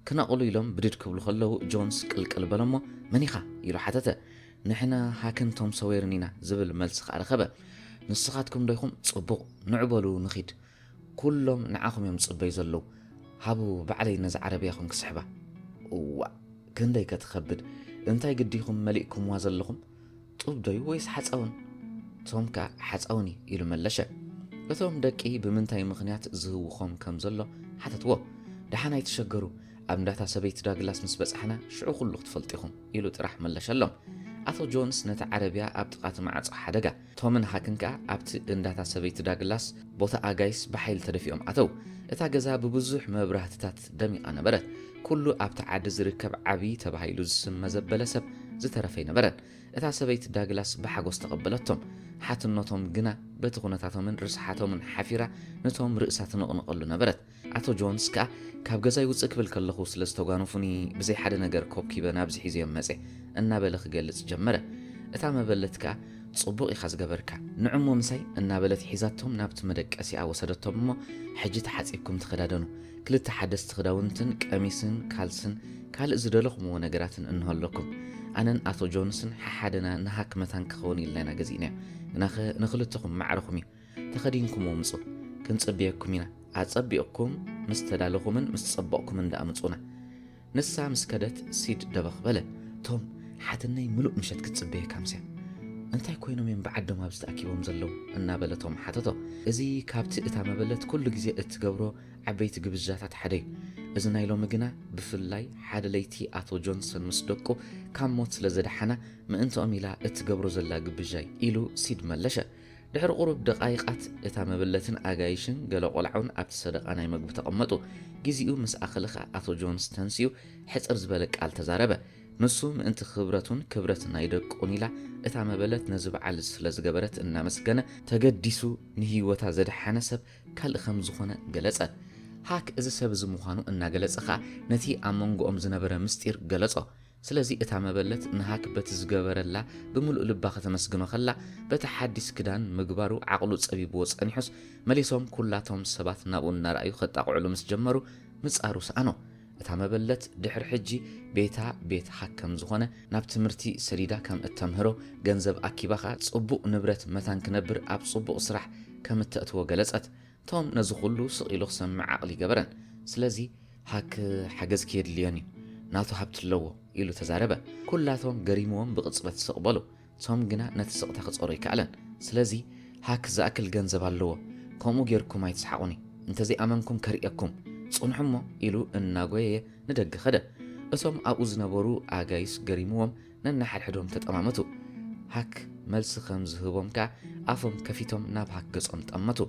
ክነቕሉ ኢሎም ብድድ ክብሉ ከለዉ ጆንስ ቅልቅል በለሞ፣ "መን ኢኻ?" ኢሉ ሓተተ። "ንሕና ሃክን ቶም ሰዌርን ኢና" ዝብል መልሲ ከኣ ረኸበ። "ንስኻትኩም ዶ ኢኹም? ጽቡቕ፣ ንዑ በሉ ንኺድ። ኩሎም ንዓኹም እዮም ዝጽበዩ ዘለዉ። ሃቡ ባዕለይ ነዛ ዓረብያኹም ክስሕባ።" "እዋእ፣ ክንደይ ከ ትኸብድ! እንታይ ግዲ ኢኹም መሊእኩምዋ ዘለኹም? ጡብ ዶ እዩ ወይስ ሓጻውን?" ቶም ከኣ "ሓጻውን እዩ" ኢሉ መለሸ። እቶም ደቂ ብምንታይ ምኽንያት ዝህውኾም ከም ዘሎ ሓተትዎ። "ደሓን ኣይትሸገሩ፣ ኣብ እንዳታ ሰበይቲ ዳግላስ ምስ በጻሕና ሽዑ ኩሉ ክትፈልጡ ኢኹም" ኢሉ ጥራሕ መለሸሎም። ኣቶ ጆንስ ነቲ ዓረብያ ኣብ ጥቓ እቲ ማዕጾ ሓደጋ። ቶምን ሃክን ከኣ ኣብቲ እንዳታ ሰበይቲ ዳግላስ ቦታ ኣጋይስ ብሓይሊ ተደፊኦም ኣተው። እታ ገዛ ብብዙሕ መብራህትታት ደሚቓ ነበረት። ኩሉ ኣብቲ ዓዲ ዝርከብ ዓቢ ተባሂሉ ዝስመ ዘበለ ሰብ ዝተረፈ ኣይነበረን። እታ ሰበይቲ ዳግላስ ብሓጎስ ተቐበለቶም። ሓትነቶም ግና በቲ ኩነታቶምን ርስሓቶምን ሓፊራ ነቶም ርእሳ ትንቕንቐሉ ነበረት። ኣቶ ጆንስ ከኣ፣ "ካብ ገዛይ ውጽእ ክብል ከለኹ ስለ ዝተጓነፉኒ ብዘይ ሓደ ነገር ኮብኪበ ናብዚ ሒዘዮም መጼ" እናበለ ክገልጽ ጀመረ። እታ መበለት ከኣ፣ "ጽቡቕ ኢኻ ዝገበርካ፣ ንዕሞ ምሳይ" እናበለት ሒዛቶም ናብቲ መደቀሲኣ ወሰደቶም እሞ፣ "ሕጂ ተሓጺብኩም ተኸዳደኑ፣ ክልተ ሓደስቲ ክዳውንትን ቀሚስን ካልስን ካልእ ዝደለኹምዎ ነገራትን እንሆለኩም። ኣነን ኣቶ ጆንስን ሓሓደና ንሃክ መታን ክኸውን ኢልና ኢና ገዚእናዮ። ግናኸ ንኽልተኹም ማዕረኹም እዩ። ተኸዲንኩምዎ ምጹ፣ ክንጽብየኩም ኢና። ኣጸቢቕኩም ምስ ተዳለኹምን ምስ ጸበቕኩምን ደኣ ምጹና።" ንሳ ምስ ከደት ሲድ ደበኽ በለ። ቶም፣ "ሓትነይ ምሉእ ምሸት ክትጽበየካ ምስያ። እንታይ ኮይኖም እዮም ብዓዶም ኣብዚ ተኣኪቦም ዘለዉ?" እናበለ ቶም ሓተቶ። "እዚ ካብቲ እታ መበለት ኩሉ ግዜ እትገብሮ ዓበይቲ ግብዣታት ሓደ እዩ። እዚ ናይ ሎሚ ግና ብፍላይ ሓደ ለይቲ ኣቶ ጆንሰን ምስ ደቁ ካብ ሞት ስለ ዘድሓና ምእንትኦም ኢላ እትገብሮ ዘላ ግብዣ እዩ" ኢሉ ሲድ መለሸ። ድሕሪ ቁሩብ ደቓይቓት እታ መበለትን ኣጋይሽን ገለ ቆልዓውን ኣብቲ ሰደቓ ናይ መግቢ ተቐመጡ። ግዜኡ ምስ ኣኸለ ኸኣ ኣቶ ጆንስ ተንሲኡ ሕጽር ዝበለ ቃል ተዛረበ። ንሱ ምእንቲ ክብረቱን ክብረት ናይ ደቁን ኢላ እታ መበለት ነዚ በዓል ስለ ዝገበረት እናመስገነ፣ ተገዲሱ ንህይወታ ዘድሓነ ሰብ ካልእ ከም ዝኾነ ገለጸ። ሃክ እዚ ሰብ እዚ ምዃኑ እናገለጸ ኸኣ ነቲ ኣብ መንጎኦም ዝነበረ ምስጢር ገለጾ። ስለዚ እታ መበለት ንሃክ በቲ ዝገበረላ ብምሉእ ልባ ከተመስግኖ ከላ፣ በቲ ሓዲስ ክዳን ምግባሩ ዓቕሉ ጸቢብዎ ጸኒሑስ፣ መሊሶም ኩላቶም ሰባት ናብኡ እናረኣዩ ከጣቕዕሉ ምስ ጀመሩ፣ ምጻሩ ሰኣኖ። እታ መበለት ድሕሪ ሕጂ ቤታ ቤት ሃክ ከም ዝኾነ፣ ናብ ትምህርቲ ሰዲዳ ከም እተምህሮ፣ ገንዘብ ኣኪባ ኸኣ ጽቡቕ ንብረት መታን ክነብር ኣብ ጽቡቕ ስራሕ ከም እተእትዎ ገለጸት። ቶም ነዚ ኹሉ ስቕ ኢሉ ክሰምዕ ዓቕሊ ገበረን። ስለዚ ሃክ ሓገዝ ከየድልዮን እዩ፣ ናቱ ሃብቲ ኣለዎ ኢሉ ተዛረበ። ኩላቶም ገሪምዎም ብቕጽበት ስቕ በሉ። ቶም ግና ነቲ ስቕታ ክጸሮ ኣይከኣለን። ስለዚ ሃክ ዝኣክል ገንዘብ ኣለዎ፣ ከምኡ ጌርኩም ኣይትስሓቑኒ፣ እንተዘይኣመንኩም ከርእየኩም፣ ጽንሑ እሞ ኢሉ እናጎየየ ንደገ ኸደ። እቶም ኣብኡ ዝነበሩ ኣጋይሽ ገሪምዎም ነንሓድሕዶም ተጠማመቱ። ሃክ መልሲ ከም ዝህቦም ከኣ ኣፎም ከፊቶም ናብ ሃክ ገጾም ጠመቱ።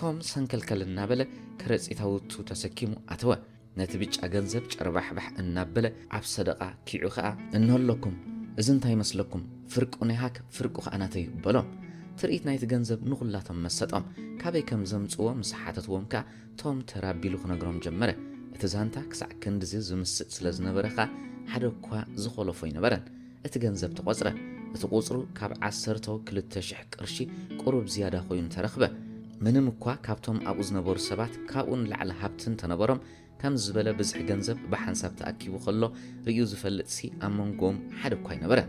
ቶም ሰንከልከል እናበለ ከረጺታውቱ ተሰኪሙ ኣተወ። ነቲ ብጫ ገንዘብ ጨርባሕባሕ እናበለ ኣብ ሰደቓ ኪዑ ኸኣ፣ "እንሆ ኣለኩም፣ እዚ እንታይ ይመስለኩም? ፍርቁ ናይ ሃክ፣ ፍርቁ ኸኣ ናተይ እዩ" በሎም። ትርኢት ናይቲ ገንዘብ ንኹላቶም መሰጦም። ካበይ ከም ዘምጽዎ ምስ ሓተትዎም ከኣ፣ ቶም ተራ ኣቢሉ ክነግሮም ጀመረ። እቲ ዛንታ ክሳዕ ክንድዚ ዝምስጥ ስለ ዝነበረ ኸኣ፣ ሓደ እኳ ዝኾለፎ ኣይነበረን። እቲ ገንዘብ ተቖጽረ። እቲ ቁጽሩ ካብ ዓሰርተው ክልተ ሽሕ ቅርሺ ቁሩብ ዝያዳ ኮይኑ ተረኽበ። ምንም እኳ ካብቶም ኣብኡ ዝነበሩ ሰባት ካብኡ ንላዕሊ ሃብቲ እንተነበሮም፣ ከምዚ ዝበለ ብዝሒ ገንዘብ ብሓንሳብ ተኣኪቡ ከሎ ርእዩ ዝፈልጥሲ ኣብ መንጎኦም ሓደ እኳ ኣይነበረን።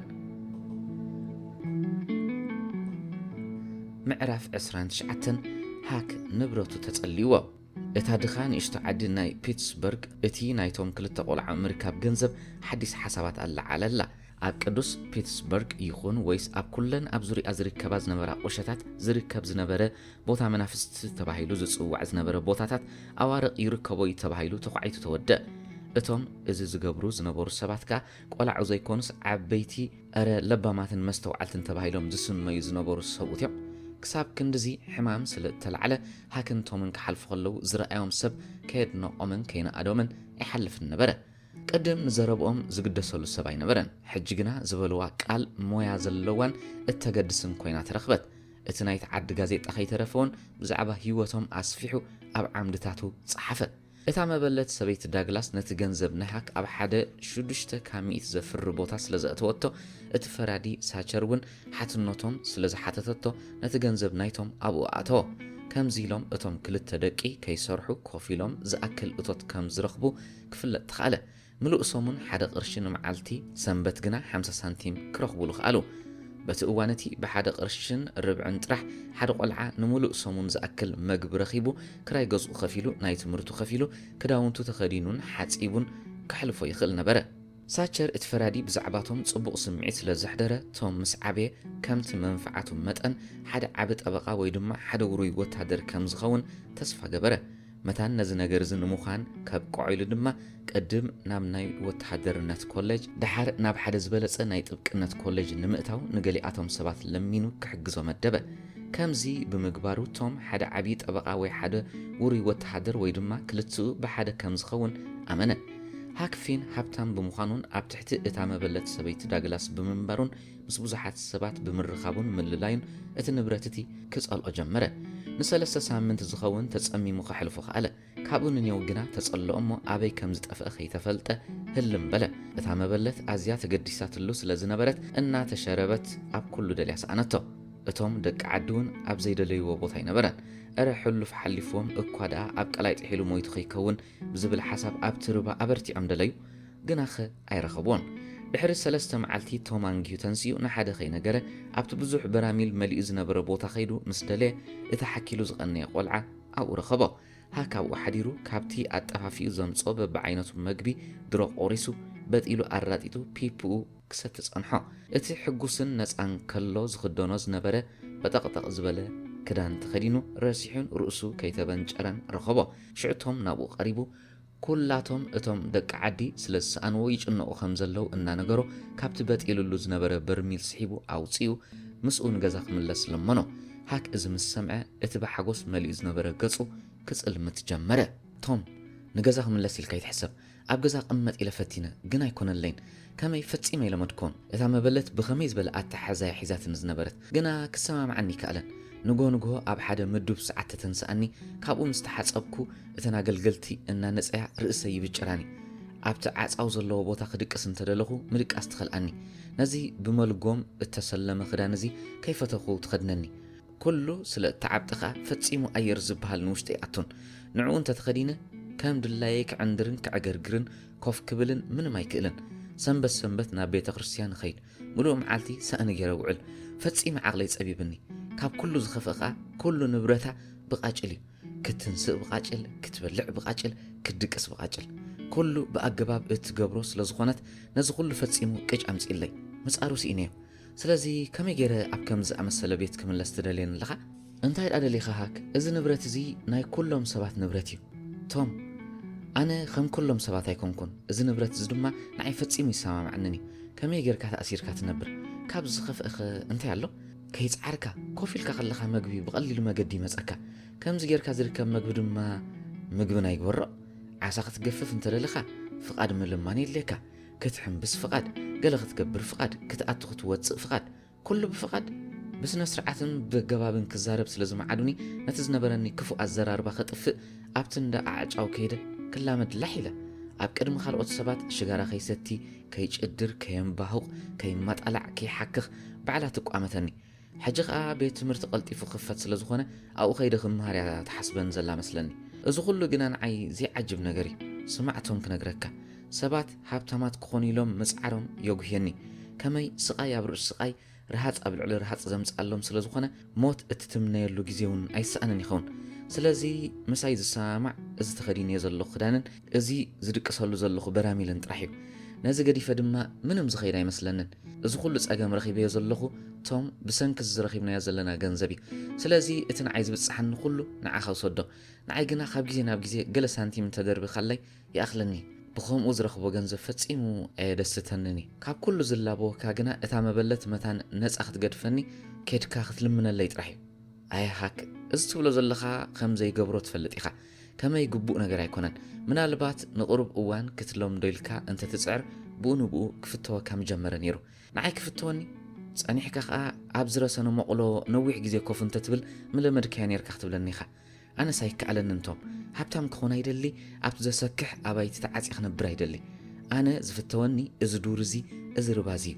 ምዕራፍ ዕስራን ትሽዓተን። ሃክ ንብረቱ ተጸልይዎ። እታ ድኻ ንእሽቶ ዓዲ ናይ ፒትስበርግ፣ እቲ ናይቶም ክልተ ቆልዓ ምርካብ ገንዘብ ሓዲስ ሓሳባት ኣለዓለላ። ኣብ ቅዱስ ፒትስበርግ ይኹን ወይስ ኣብ ኩለን ኣብ ዙርያ ዝርከባ ዝነበራ ቁሸታት ዝርከብ ዝነበረ ቦታ መናፍስቲ ተባሂሉ ዝጽዋዕ ዝነበረ ቦታታት ኣዋርቕ ይርከቦ እዩ ተባሂሉ ተዃዒቱ ተወደእ። እቶም እዚ ዝገብሩ ዝነበሩ ሰባት ከኣ ቆላዑ ዘይኮኑስ ዓበይቲ፣ እረ ለባማትን መስተውዓልትን ተባሂሎም ዝስመዩ ዝነበሩ ሰብኡት እዮም። ክሳብ ክንድዚ ሕማም ስለ እተላዕለ ሃክን ቶምን ክሓልፉ ከለዉ ዝረኣዮም ሰብ ከየድነቖምን ከይነኣዶምን ኣይሓልፍን ነበረ። ቅድም ንዘረብኦም ዝግደሰሉ ሰብ ኣይነበረን። ሕጂ ግና ዝበልዋ ቃል ሞያ ዘለዋን እተገድስን ኮይና ተረኽበት። እቲ ናይቲ ዓዲ ጋዜጣ ከይተረፈ እውን ብዛዕባ ህይወቶም ኣስፊሑ ኣብ ዓምድታቱ ጸሓፈ። እታ መበለት ሰበይቲ ዳግላስ ነቲ ገንዘብ ናይ ሃክ ኣብ ሓደ ሽዱሽተ ካብ ሚእቲ ዘፍሪ ቦታ ስለ ዘእተወቶ፣ እቲ ፈራዲ ሳቸር እውን ሓትነቶም ስለ ዝሓተተቶ፣ ነቲ ገንዘብ ናይቶም ኣብኡ ኣእተዎ። ከምዚ ኢሎም እቶም ክልተ ደቂ ከይሰርሑ ኮፍ ኢሎም ዝኣክል እቶት ከም ዝረኽቡ ክፍለጥ ተኻእለ። ምሉእ ሰሙን ሓደ ቅርሺ ንመዓልቲ፣ ሰንበት ግና ሓምሳ ሳንቲም ክረኽቡሉ ከኣሉ። በቲ እዋን እቲ ብሓደ ቅርሽን ርብዕን ጥራሕ ሓደ ቆልዓ ንምሉእ ሰሙን ዝኣክል መግቢ ረኺቡ፣ ክራይ ገዝኡ ከፊሉ፣ ናይ ትምህርቱ ከፊሉ፣ ክዳውንቱ ተኸዲኑን ሓጺቡን ከሕልፎ ይኽእል ነበረ። ሳቸር እቲ ፈራዲ ብዛዕባቶም ጽቡቕ ስምዒት ስለ ዘሕደረ፣ ቶም ምስ ዓበየ ከምቲ መንፍዓቱ መጠን ሓደ ዓቢ ጠበቓ ወይ ድማ ሓደ ውሩይ ወታደር ከም ዝኸውን ተስፋ ገበረ። መታን ነዚ ነገር እዚ ንምዃን ከብቅዖ ኢሉ ድማ ቅድም ናብ ናይ ወተሃደርነት ኮሌጅ፣ ደሓር ናብ ሓደ ዝበለጸ ናይ ጥብቅነት ኮሌጅ ንምእታው ንገሊኣቶም ሰባት ለሚኑ ክሕግዞ መደበ። ከምዚ ብምግባሩ ቶም ሓደ ዓብዪ ጠበቓ ወይ ሓደ ውሩይ ወተሃደር ወይ ድማ ክልቲኡ ብሓደ ከም ዝኸውን ኣመነ። ሃክፊን ሃብታም ብምዃኑን ኣብ ትሕቲ እታ መበለት ሰበይቲ ዳግላስ ብምንባሩን ምስ ብዙሓት ሰባት ብምርኻቡን ምልላዩን እቲ ንብረት እቲ ክጸልኦ ጀመረ። ንሰለስተ ሳምንት ዝኸውን ተጸሚሙ ከሕልፎ ከኣለ። ካብኡ ንኔው ግና ተጸልኦ እሞ ኣበይ ከም ዝጠፍአ ከይተፈልጠ ህልም በለ። እታ መበለት ኣዝያ ተገዲሳትሉ ስለ ዝነበረት እናተሸረበት ኣብ ኩሉ ደልያ ሰኣነቶ። እቶም ደቂ ዓዲ እውን ኣብ ዘይደለይዎ ቦታ ኣይነበረን። እረ ሕሉፍ ሓሊፍዎም እኳ ደኣ ኣብ ቀላይ ጥሒሉ ሞይቱ ከይከውን ብዝብል ሓሳብ ኣብቲ ርባ ኣበርቲዖም ደለዩ። ግናኸ ኣይረኸብዎን። ድሕሪ ሰለስተ መዓልቲ ቶም ኣንጊሁ ተንሲኡ ንሓደ ከይነገረ ኣብቲ ብዙሕ በራሚል መሊኡ ዝነበረ ቦታ ከይዱ ምስ ደለየ እቲ ሓኪሉ ዝቐነየ ቆልዓ ኣብኡ ረኸቦ። ሃክ ኣብኡ ሓዲሩ ካብቲ ኣጠፋፊኡ ዘምጽኦ በብዓይነቱ መግቢ ድሮ ቆሪሱ በጢሉ ኣራጢጡ ፒፕኡ ክሰቲ ጸንሖ። እቲ ሕጉስን ነጻን ከሎ ዝኽደኖ ዝነበረ በጠቕጠቕ ዝበለ ክዳን ተኸዲኑ ረሲሑን ርእሱ ከይተበንጨረን ረኸቦ። ሽዑ ቶም ናብኡ ቀሪቡ ኩላቶም እቶም ደቂ ዓዲ ስለ ዝሰኣንዎ ይጭነቑ ከም ዘለዉ እናነገሮ፣ ካብቲ በጢሉሉ ዝነበረ በርሚል ስሒቡ ኣውጺኡ ምስኡ ንገዛ ክምለስ ለመኖ። ሃክ እዚ ምስ ሰምዐ፣ እቲ ብሓጎስ መሊኡ ዝነበረ ገጹ ክጽልምት ጀመረ። ቶም፣ ንገዛ ክምለስ ኢልካ ኣይትሕሰብ። ኣብ ገዛ ቅመጥ ኢለ ፈቲነ፣ ግን ኣይኮነለይን። ከመይ ፈጺመ ኣይለመድኮን። እታ መበለት ብኸመይ ዝበለ ኣተሓሕዛ እያ ሒዛትኒ ዝነበረት፣ ግና ክሰማምዓኒ ይከኣለን። ንግሆ ንግሆ ኣብ ሓደ ምዱብ ሰዓት ተተንስኣኒ፣ ካብኡ ምስ ተሓጸብኩ እተን ኣገልገልቲ እናነጸያ ርእሰይ ይብጭራኒ። ኣብቲ ዓጻው ዘለዎ ቦታ ክድቅስ እንተደለኹ ምድቃስ ትኸልኣኒ። ነዚ ብመልጎም እተሰለመ ክዳን እዚ ከይፈተኹ ትኸድነኒ። ኩሉ ስለ እተዓብጠ ኸኣ ፈጺሙ ኣየር ዝበሃል ንውሽጠይ ኣቱን። ንዕኡ እንተተኸዲነ ከም ድላየይ ክዕንድርን ክዕገርግርን ኮፍ ክብልን ምንም ኣይክእልን። ሰንበት ሰንበት ናብ ቤተ ክርስትያን እኸይድ። ምሉእ መዓልቲ ሳእኒ ገይረ ውዕል። ፈጺመ ዓቕለይ ጸቢብኒ። ካብ ኩሉ ዝኸፍአ ኸኣ ኩሉ ንብረታ ብቓጭል እዩ። ክትንስእ ብቓጭል፣ ክትበልዕ ብቓጭል፣ ክትድቅስ ብቓጭል። ኩሉ ብኣገባብ እትገብሮ ስለ ዝኾነት ነዚ ኩሉ ፈጺሙ ቅጭ ኣምጺእለይ። ምጻሩ ስኢነዮ። ስለዚ ከመይ ገይረ ኣብ ከምዚ ዝኣመሰለ ቤት ክምለስ ትደልየኒ ኣለኻ? እንታይ ደኣ ደሊኻ ሃክ? እዚ ንብረት እዚ ናይ ኩሎም ሰባት ንብረት እዩ። ቶም፣ ኣነ ከም ኩሎም ሰባት ኣይኮንኩን። እዚ ንብረት እዚ ድማ ንዓይ ፈጺሙ ይሰማማዓንን እዩ። ከመይ ጌርካ ተኣሲርካ ትነብር? ካብ ዝኸፍአኸ እንታይ ኣሎ? ከይጸዓርካ፣ ኮፍ ኢልካ ከለኻ መግቢ ብቐሊሉ መገዲ ይመጸካ። ከምዚ ጌርካ ዝርከብ መግቢ ድማ ምግቢ ናይ ጎረቕ። ዓሳ ክትገፍፍ እንተደለኻ ፍቓድ ምልማን የድልየካ። ክትሕምብስ ፍቓድ፣ ገለ ክትገብር ፍቓድ፣ ክትኣቱ ክትወጽእ ፍቓድ፣ ኩሉ ብፍቓድ። ብስነ ስርዓትን ብኣገባብን ክዛረብ ስለ ዝመዓዱኒ፣ ነቲ ዝነበረኒ ክፉእ ኣዘራርባ ከጥፍእ ኣብቲ እንዳ ኣዕጫው ከይደ ክላመድ ላሕ ኢለ። ኣብ ቅድሚ ካልኦት ሰባት ሽጋራ ከይሰቲ፣ ከይጭድር፣ ከየንባሁቕ፣ ከይማጣላዕ፣ ከይሓክኽ ባዕላ ትቋመተኒ። ሕጂ ኸኣ ቤት ትምህርቲ ቀልጢፉ ክኽፈት ስለ ዝኾነ ኣብኡ ከይደ ክመሃር እያ ትሓስበኒ ዘላ መስለኒ። እዚ ኩሉ ግና ንዓይ ዘይዓጅብ ነገር እዩ። ስማዕ ቶም ክነግረካ፣ ሰባት ሃብታማት ክኾኑ ኢሎም ምጽዓሮም የጉህየኒ። ከመይ ስቓይ ኣብ ርእሲ ስቓይ፣ ረሃጽ ኣብ ልዕሊ ረሃጽ ዘምጽኣሎም ስለ ዝኾነ ሞት እትትምነየሉ ግዜ እውን ኣይሰኣንን ይኸውን። ስለዚ ምሳይ ዝሰማማዕ እዚ ተኸዲነዮ ዘለኹ ክዳንን እዚ ዝድቅሰሉ ዘለኹ በራሚልን ጥራሕ እዩ። ነዚ ገዲፈ ድማ ምንም ዝኸይድ ኣይመስለንን። እዚ ኩሉ ጸገም ረኺበዮ ዘለኹ ቶም ብሰንኪ እዚ ዝረኺብናዮ ዘለና ገንዘብ እዩ። ስለዚ እቲ ንዓይ ዝብጽሓኒ ኩሉ ንዓኻ ውሰዶ። ንዓይ ግና ካብ ግዜ ናብ ግዜ ገለ ሳንቲም እንተደርብኻለይ ይኣኽለኒ። ብኸምኡ ዝረኽቦ ገንዘብ ፈጺሙ ኣየደስተንን እዩ። ካብ ኩሉ ዝላበወካ ግና እታ መበለት መታን ነጻ ክትገድፈኒ ኬድካ ክትልምነለይ ጥራሕ እዩ። ኣየ ሃክ፣ እዚ ትብሎ ዘለኻ ከም ዘይገብሮ ትፈልጥ ኢኻ። ከመይ ግቡእ ነገር ኣይኮነን። ምናልባት ንቕሩብ እዋን ክትለምዶ ኢልካ እንተትጽዕር ብኡ ንብኡ ክፍተወካ ምጀመረ ነይሩ። ንዓይ ክፍተወኒ? ጸኒሕካ ኸኣ ኣብ ዝረሰነ መቑሎ ነዊሕ ግዜ ኮፍ እንተትብል ምለመድካዮ ኔርካ ክትብለኒ ኢኻ። ኣነስ ኣይከኣለንን ቶም። ሃብታም ክኾን ኣይደሊ፣ ኣብቲ ዘሰክሕ ኣባይቲ ተዓጽየ ክነብር ኣይደሊ። ኣነ ዝፍተወኒ እዚ ዱር እዚ፣ እዚ ርባ እዚ እዩ።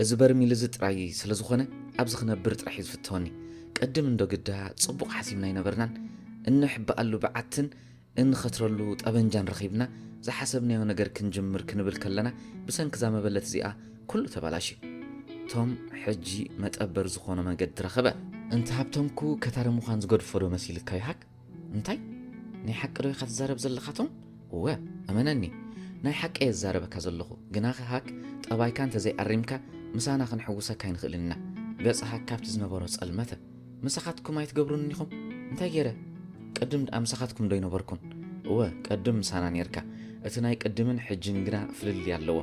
እዚ በርሚል እዚ ጥራይ ስለ ዝኾነ ኣብዚ ክነብር ጥራሕ እዩ ዝፍተወኒ። ቅድም እንዶ ግዳ ጽቡቕ ሓሲብና ኣይነበርናን። እንሕበኣሉ በዓትን እንኸትረሉ ጠበንጃን ረኺብና ዝሓሰብናዮ ነገር ክንጅምር ክንብል ከለና ብሰንኪ እዛ መበለት እዚኣ ኩሉ ተባላሽዩ። ቶም ሕጂ መጠበር ዝኾኖ መገዲ ረኸበ። እንተ ሃብቶምኩ ከታሪ ምዃን ዝገድፎ ዶ መሲልካ ይሃክ? እንታይ? ናይ ሓቂ ዶ ኢኻ ትዛረብ ዘለኻ ቶም? እወ፣ እመነኒ፣ ናይ ሓቂ እየ ዝዛረበካ ዘለኹ። ግናኸ ሃክ፣ ጠባይካ እንተዘይኣሪምካ ምሳና ክንሕውሰካ ኣይንኽእልን ኢና። ገጽ ሃክ ካብቲ ዝነበሮ ጸልመተ። ምሳኻትኩም ኣይትገብሩን ኢኹም? እንታይ ገይረ? ቅድም ደኣ ምሳኻትኩም ዶ ኣይነበርኩን? እወ፣ ቅድም ምሳና ኔርካ። እቲ ናይ ቅድምን ሕጅን ግና ፍልልይ ኣለዎ።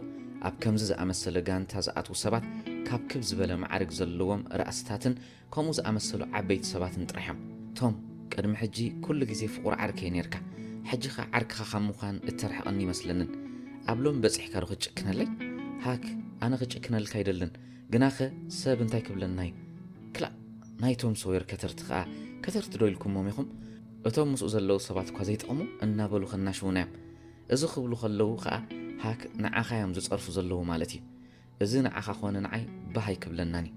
ኣብ ከምዚ ዝኣመሰለ ጋንታ ዝኣትዉ ሰባት ካብ ክብ ዝበለ መዓርግ ዘለዎም ራእስታትን ከምኡ ዝኣመሰሉ ዓበይቲ ሰባትን ጥራሕ እዮም። ቶም፣ ቅድሚ ሕጂ ኩሉ ግዜ ፍቑር ዓርከይ ኔርካ። ሕጂ ኸኣ ዓርክኻ ካብ ምዃን እተርሕቐኒ ይመስለንን። ኣብ ሎሚ በጺሕካ ዶ ክትጭክነለይ? ሃክ፣ ኣነ ክጭክነልካ ኣይደልን። ግናኸ ሰብ እንታይ ክብለና እዩ? ክላእ፣ ናይቶም ሰዌር ከተርቲ ኸኣ፣ ከተርቲ ዶ ኢልኩሞም ኢኹም? እቶም ምስኡ ዘለዉ ሰባት እኳ ዘይጠቕሙ እናበሉ ከናሽዉና እዮም። እዚ ክብሉ ከለዉ ኸኣ ሃክ ንዓኻ እዮም ዝጸርፉ ዘለዉ ማለት እዩ። እዚ ንዓኻ ኾነ ንዓይ ባህ ኣይክብለናን እዩ።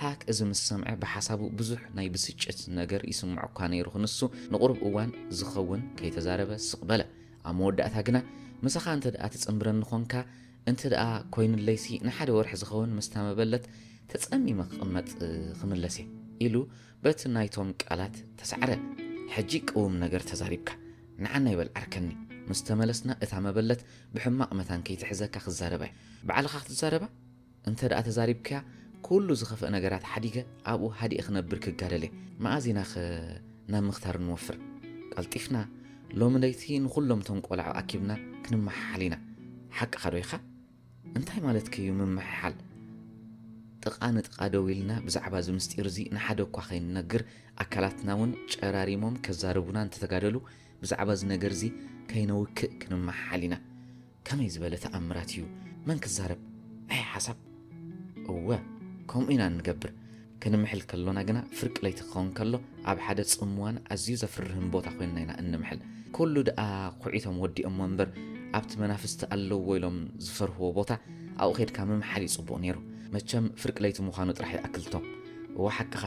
ሃክ እዚ ምስ ሰምዐ ብሓሳቡ ብዙሕ ናይ ብስጭት ነገር ይስምዖ እኳ ነይሩ ክንሱ ንቑሩብ እዋን ዝኸውን ከይተዛረበ ስቕ በለ። ኣብ መወዳእታ ግና ምሳኻ እንተ ደኣ ትጽንብረኒ ኾንካ እንተ ደኣ ኮይኑለይሲ ንሓደ ወርሒ ዝኸውን ምስታ መበለት ተጸሚመ ክቕመጥ ክምለስ እየ ኢሉ በቲ ናይቶም ቃላት ተሳዕረ። ሕጂ ቅውም ነገር ተዛሪብካ። ንዓና ይበል ዓርከኒ። ምስ ተመለስና እታ መበለት ብሕማቕ መታን ከይትሕዘካ ክዛረባ እየ። ባዕልኻ ክትዛረባ? እንተ ደኣ ተዛሪብካያ፣ ኩሉ ዝኸፍአ ነገራት ሓዲገ ኣብኡ ሃዲኤ ክነብር ክጋደል እየ። መኣዚናኸ ናብ ምኽታር ንወፍር? ቀልጢፍና፣ ሎሚ ለይቲ ንኹሎም እቶም ቆልዑ ኣኪብና ክንመሓሓል ኢና። ሓቅኻ ዶ ኢኻ? እንታይ ማለትኪ እዩ ምምሕሓል? ጥቓ ንጥቓ ደው ኢልና ብዛዕባ እዚ ምስጢር እዚ ንሓደ እኳ ከይንነግር፣ ኣካላትና እውን ጨራሪሞም ከዛርቡና እንተተጋደሉ፣ ብዛዕባ እዚ ነገር እዚ ከይነውክእ ክንመሓሓል ኢና። ከመይ ዝበለ ተኣምራት እዩ! መን ክዛረብ? ኣይ ሓሳብ! እወ፣ ከምኡ ኢና እንገብር። ክንምሕል ከሎና ግና ፍርቂ ለይቲ ክኸውን ከሎ ኣብ ሓደ ጽምዋን ኣዝዩ ዘፍርህን ቦታ ኮይንና ኢና እንምሕል። ኩሉ ደኣ ኩዒቶም ወዲኦሞ እምበር ኣብቲ መናፍስቲ ኣለውዎ ኢሎም ዝፈርህዎ ቦታ ኣብኡ ኬድካ ምምሓል እዩ ጽቡቕ ነይሩ። መቸም ፍርቂ ለይቲ ምዃኑ ጥራሕ ይኣክል ቶም። እወ ሓቅኻ፣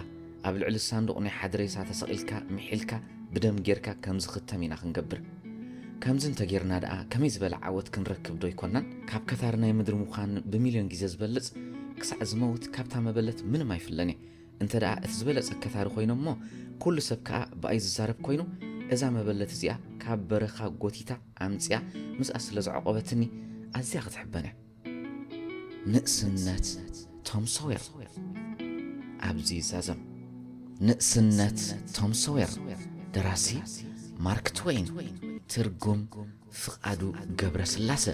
ኣብ ልዕሊ ሳንዱቕ ናይ ሓደ ሬሳ ተሰቒልካ ምሒልካ ብደም ጌርካ ከም ዝኽተም ኢና ክንገብር። ከምዚ እንተጌርና ደኣ ከመይ ዝበለ ዓወት ክንረክብ ዶ ኣይኮናን? ካብ ከታሪ ናይ ምድሪ ምዃን ብሚልዮን ግዜ ዝበልጽ፣ ክሳዕ ዝመውት ካብታ መበለት ምንም ኣይፍለን እየ። እንተ ደኣ እቲ ዝበለጸ ከታሪ ኮይነ እሞ፣ ኩሉ ሰብ ከኣ ብኣይ ዝዛረብ ኮይኑ፣ እዛ መበለት እዚኣ ካብ በረኻ ጎቲታ ኣምጺኣ ምስኣ ስለ ዘዕቆበትኒ ኣዝያ ክትሕበን እያ። ንእስነት ቶም ሶየር ኣብዚ ይዛዘም። ንእስነት ቶም ሶየር። ደራሲ ማርክ ትወይን። ትርጉም ፍቓዱ ገብረስላሰ።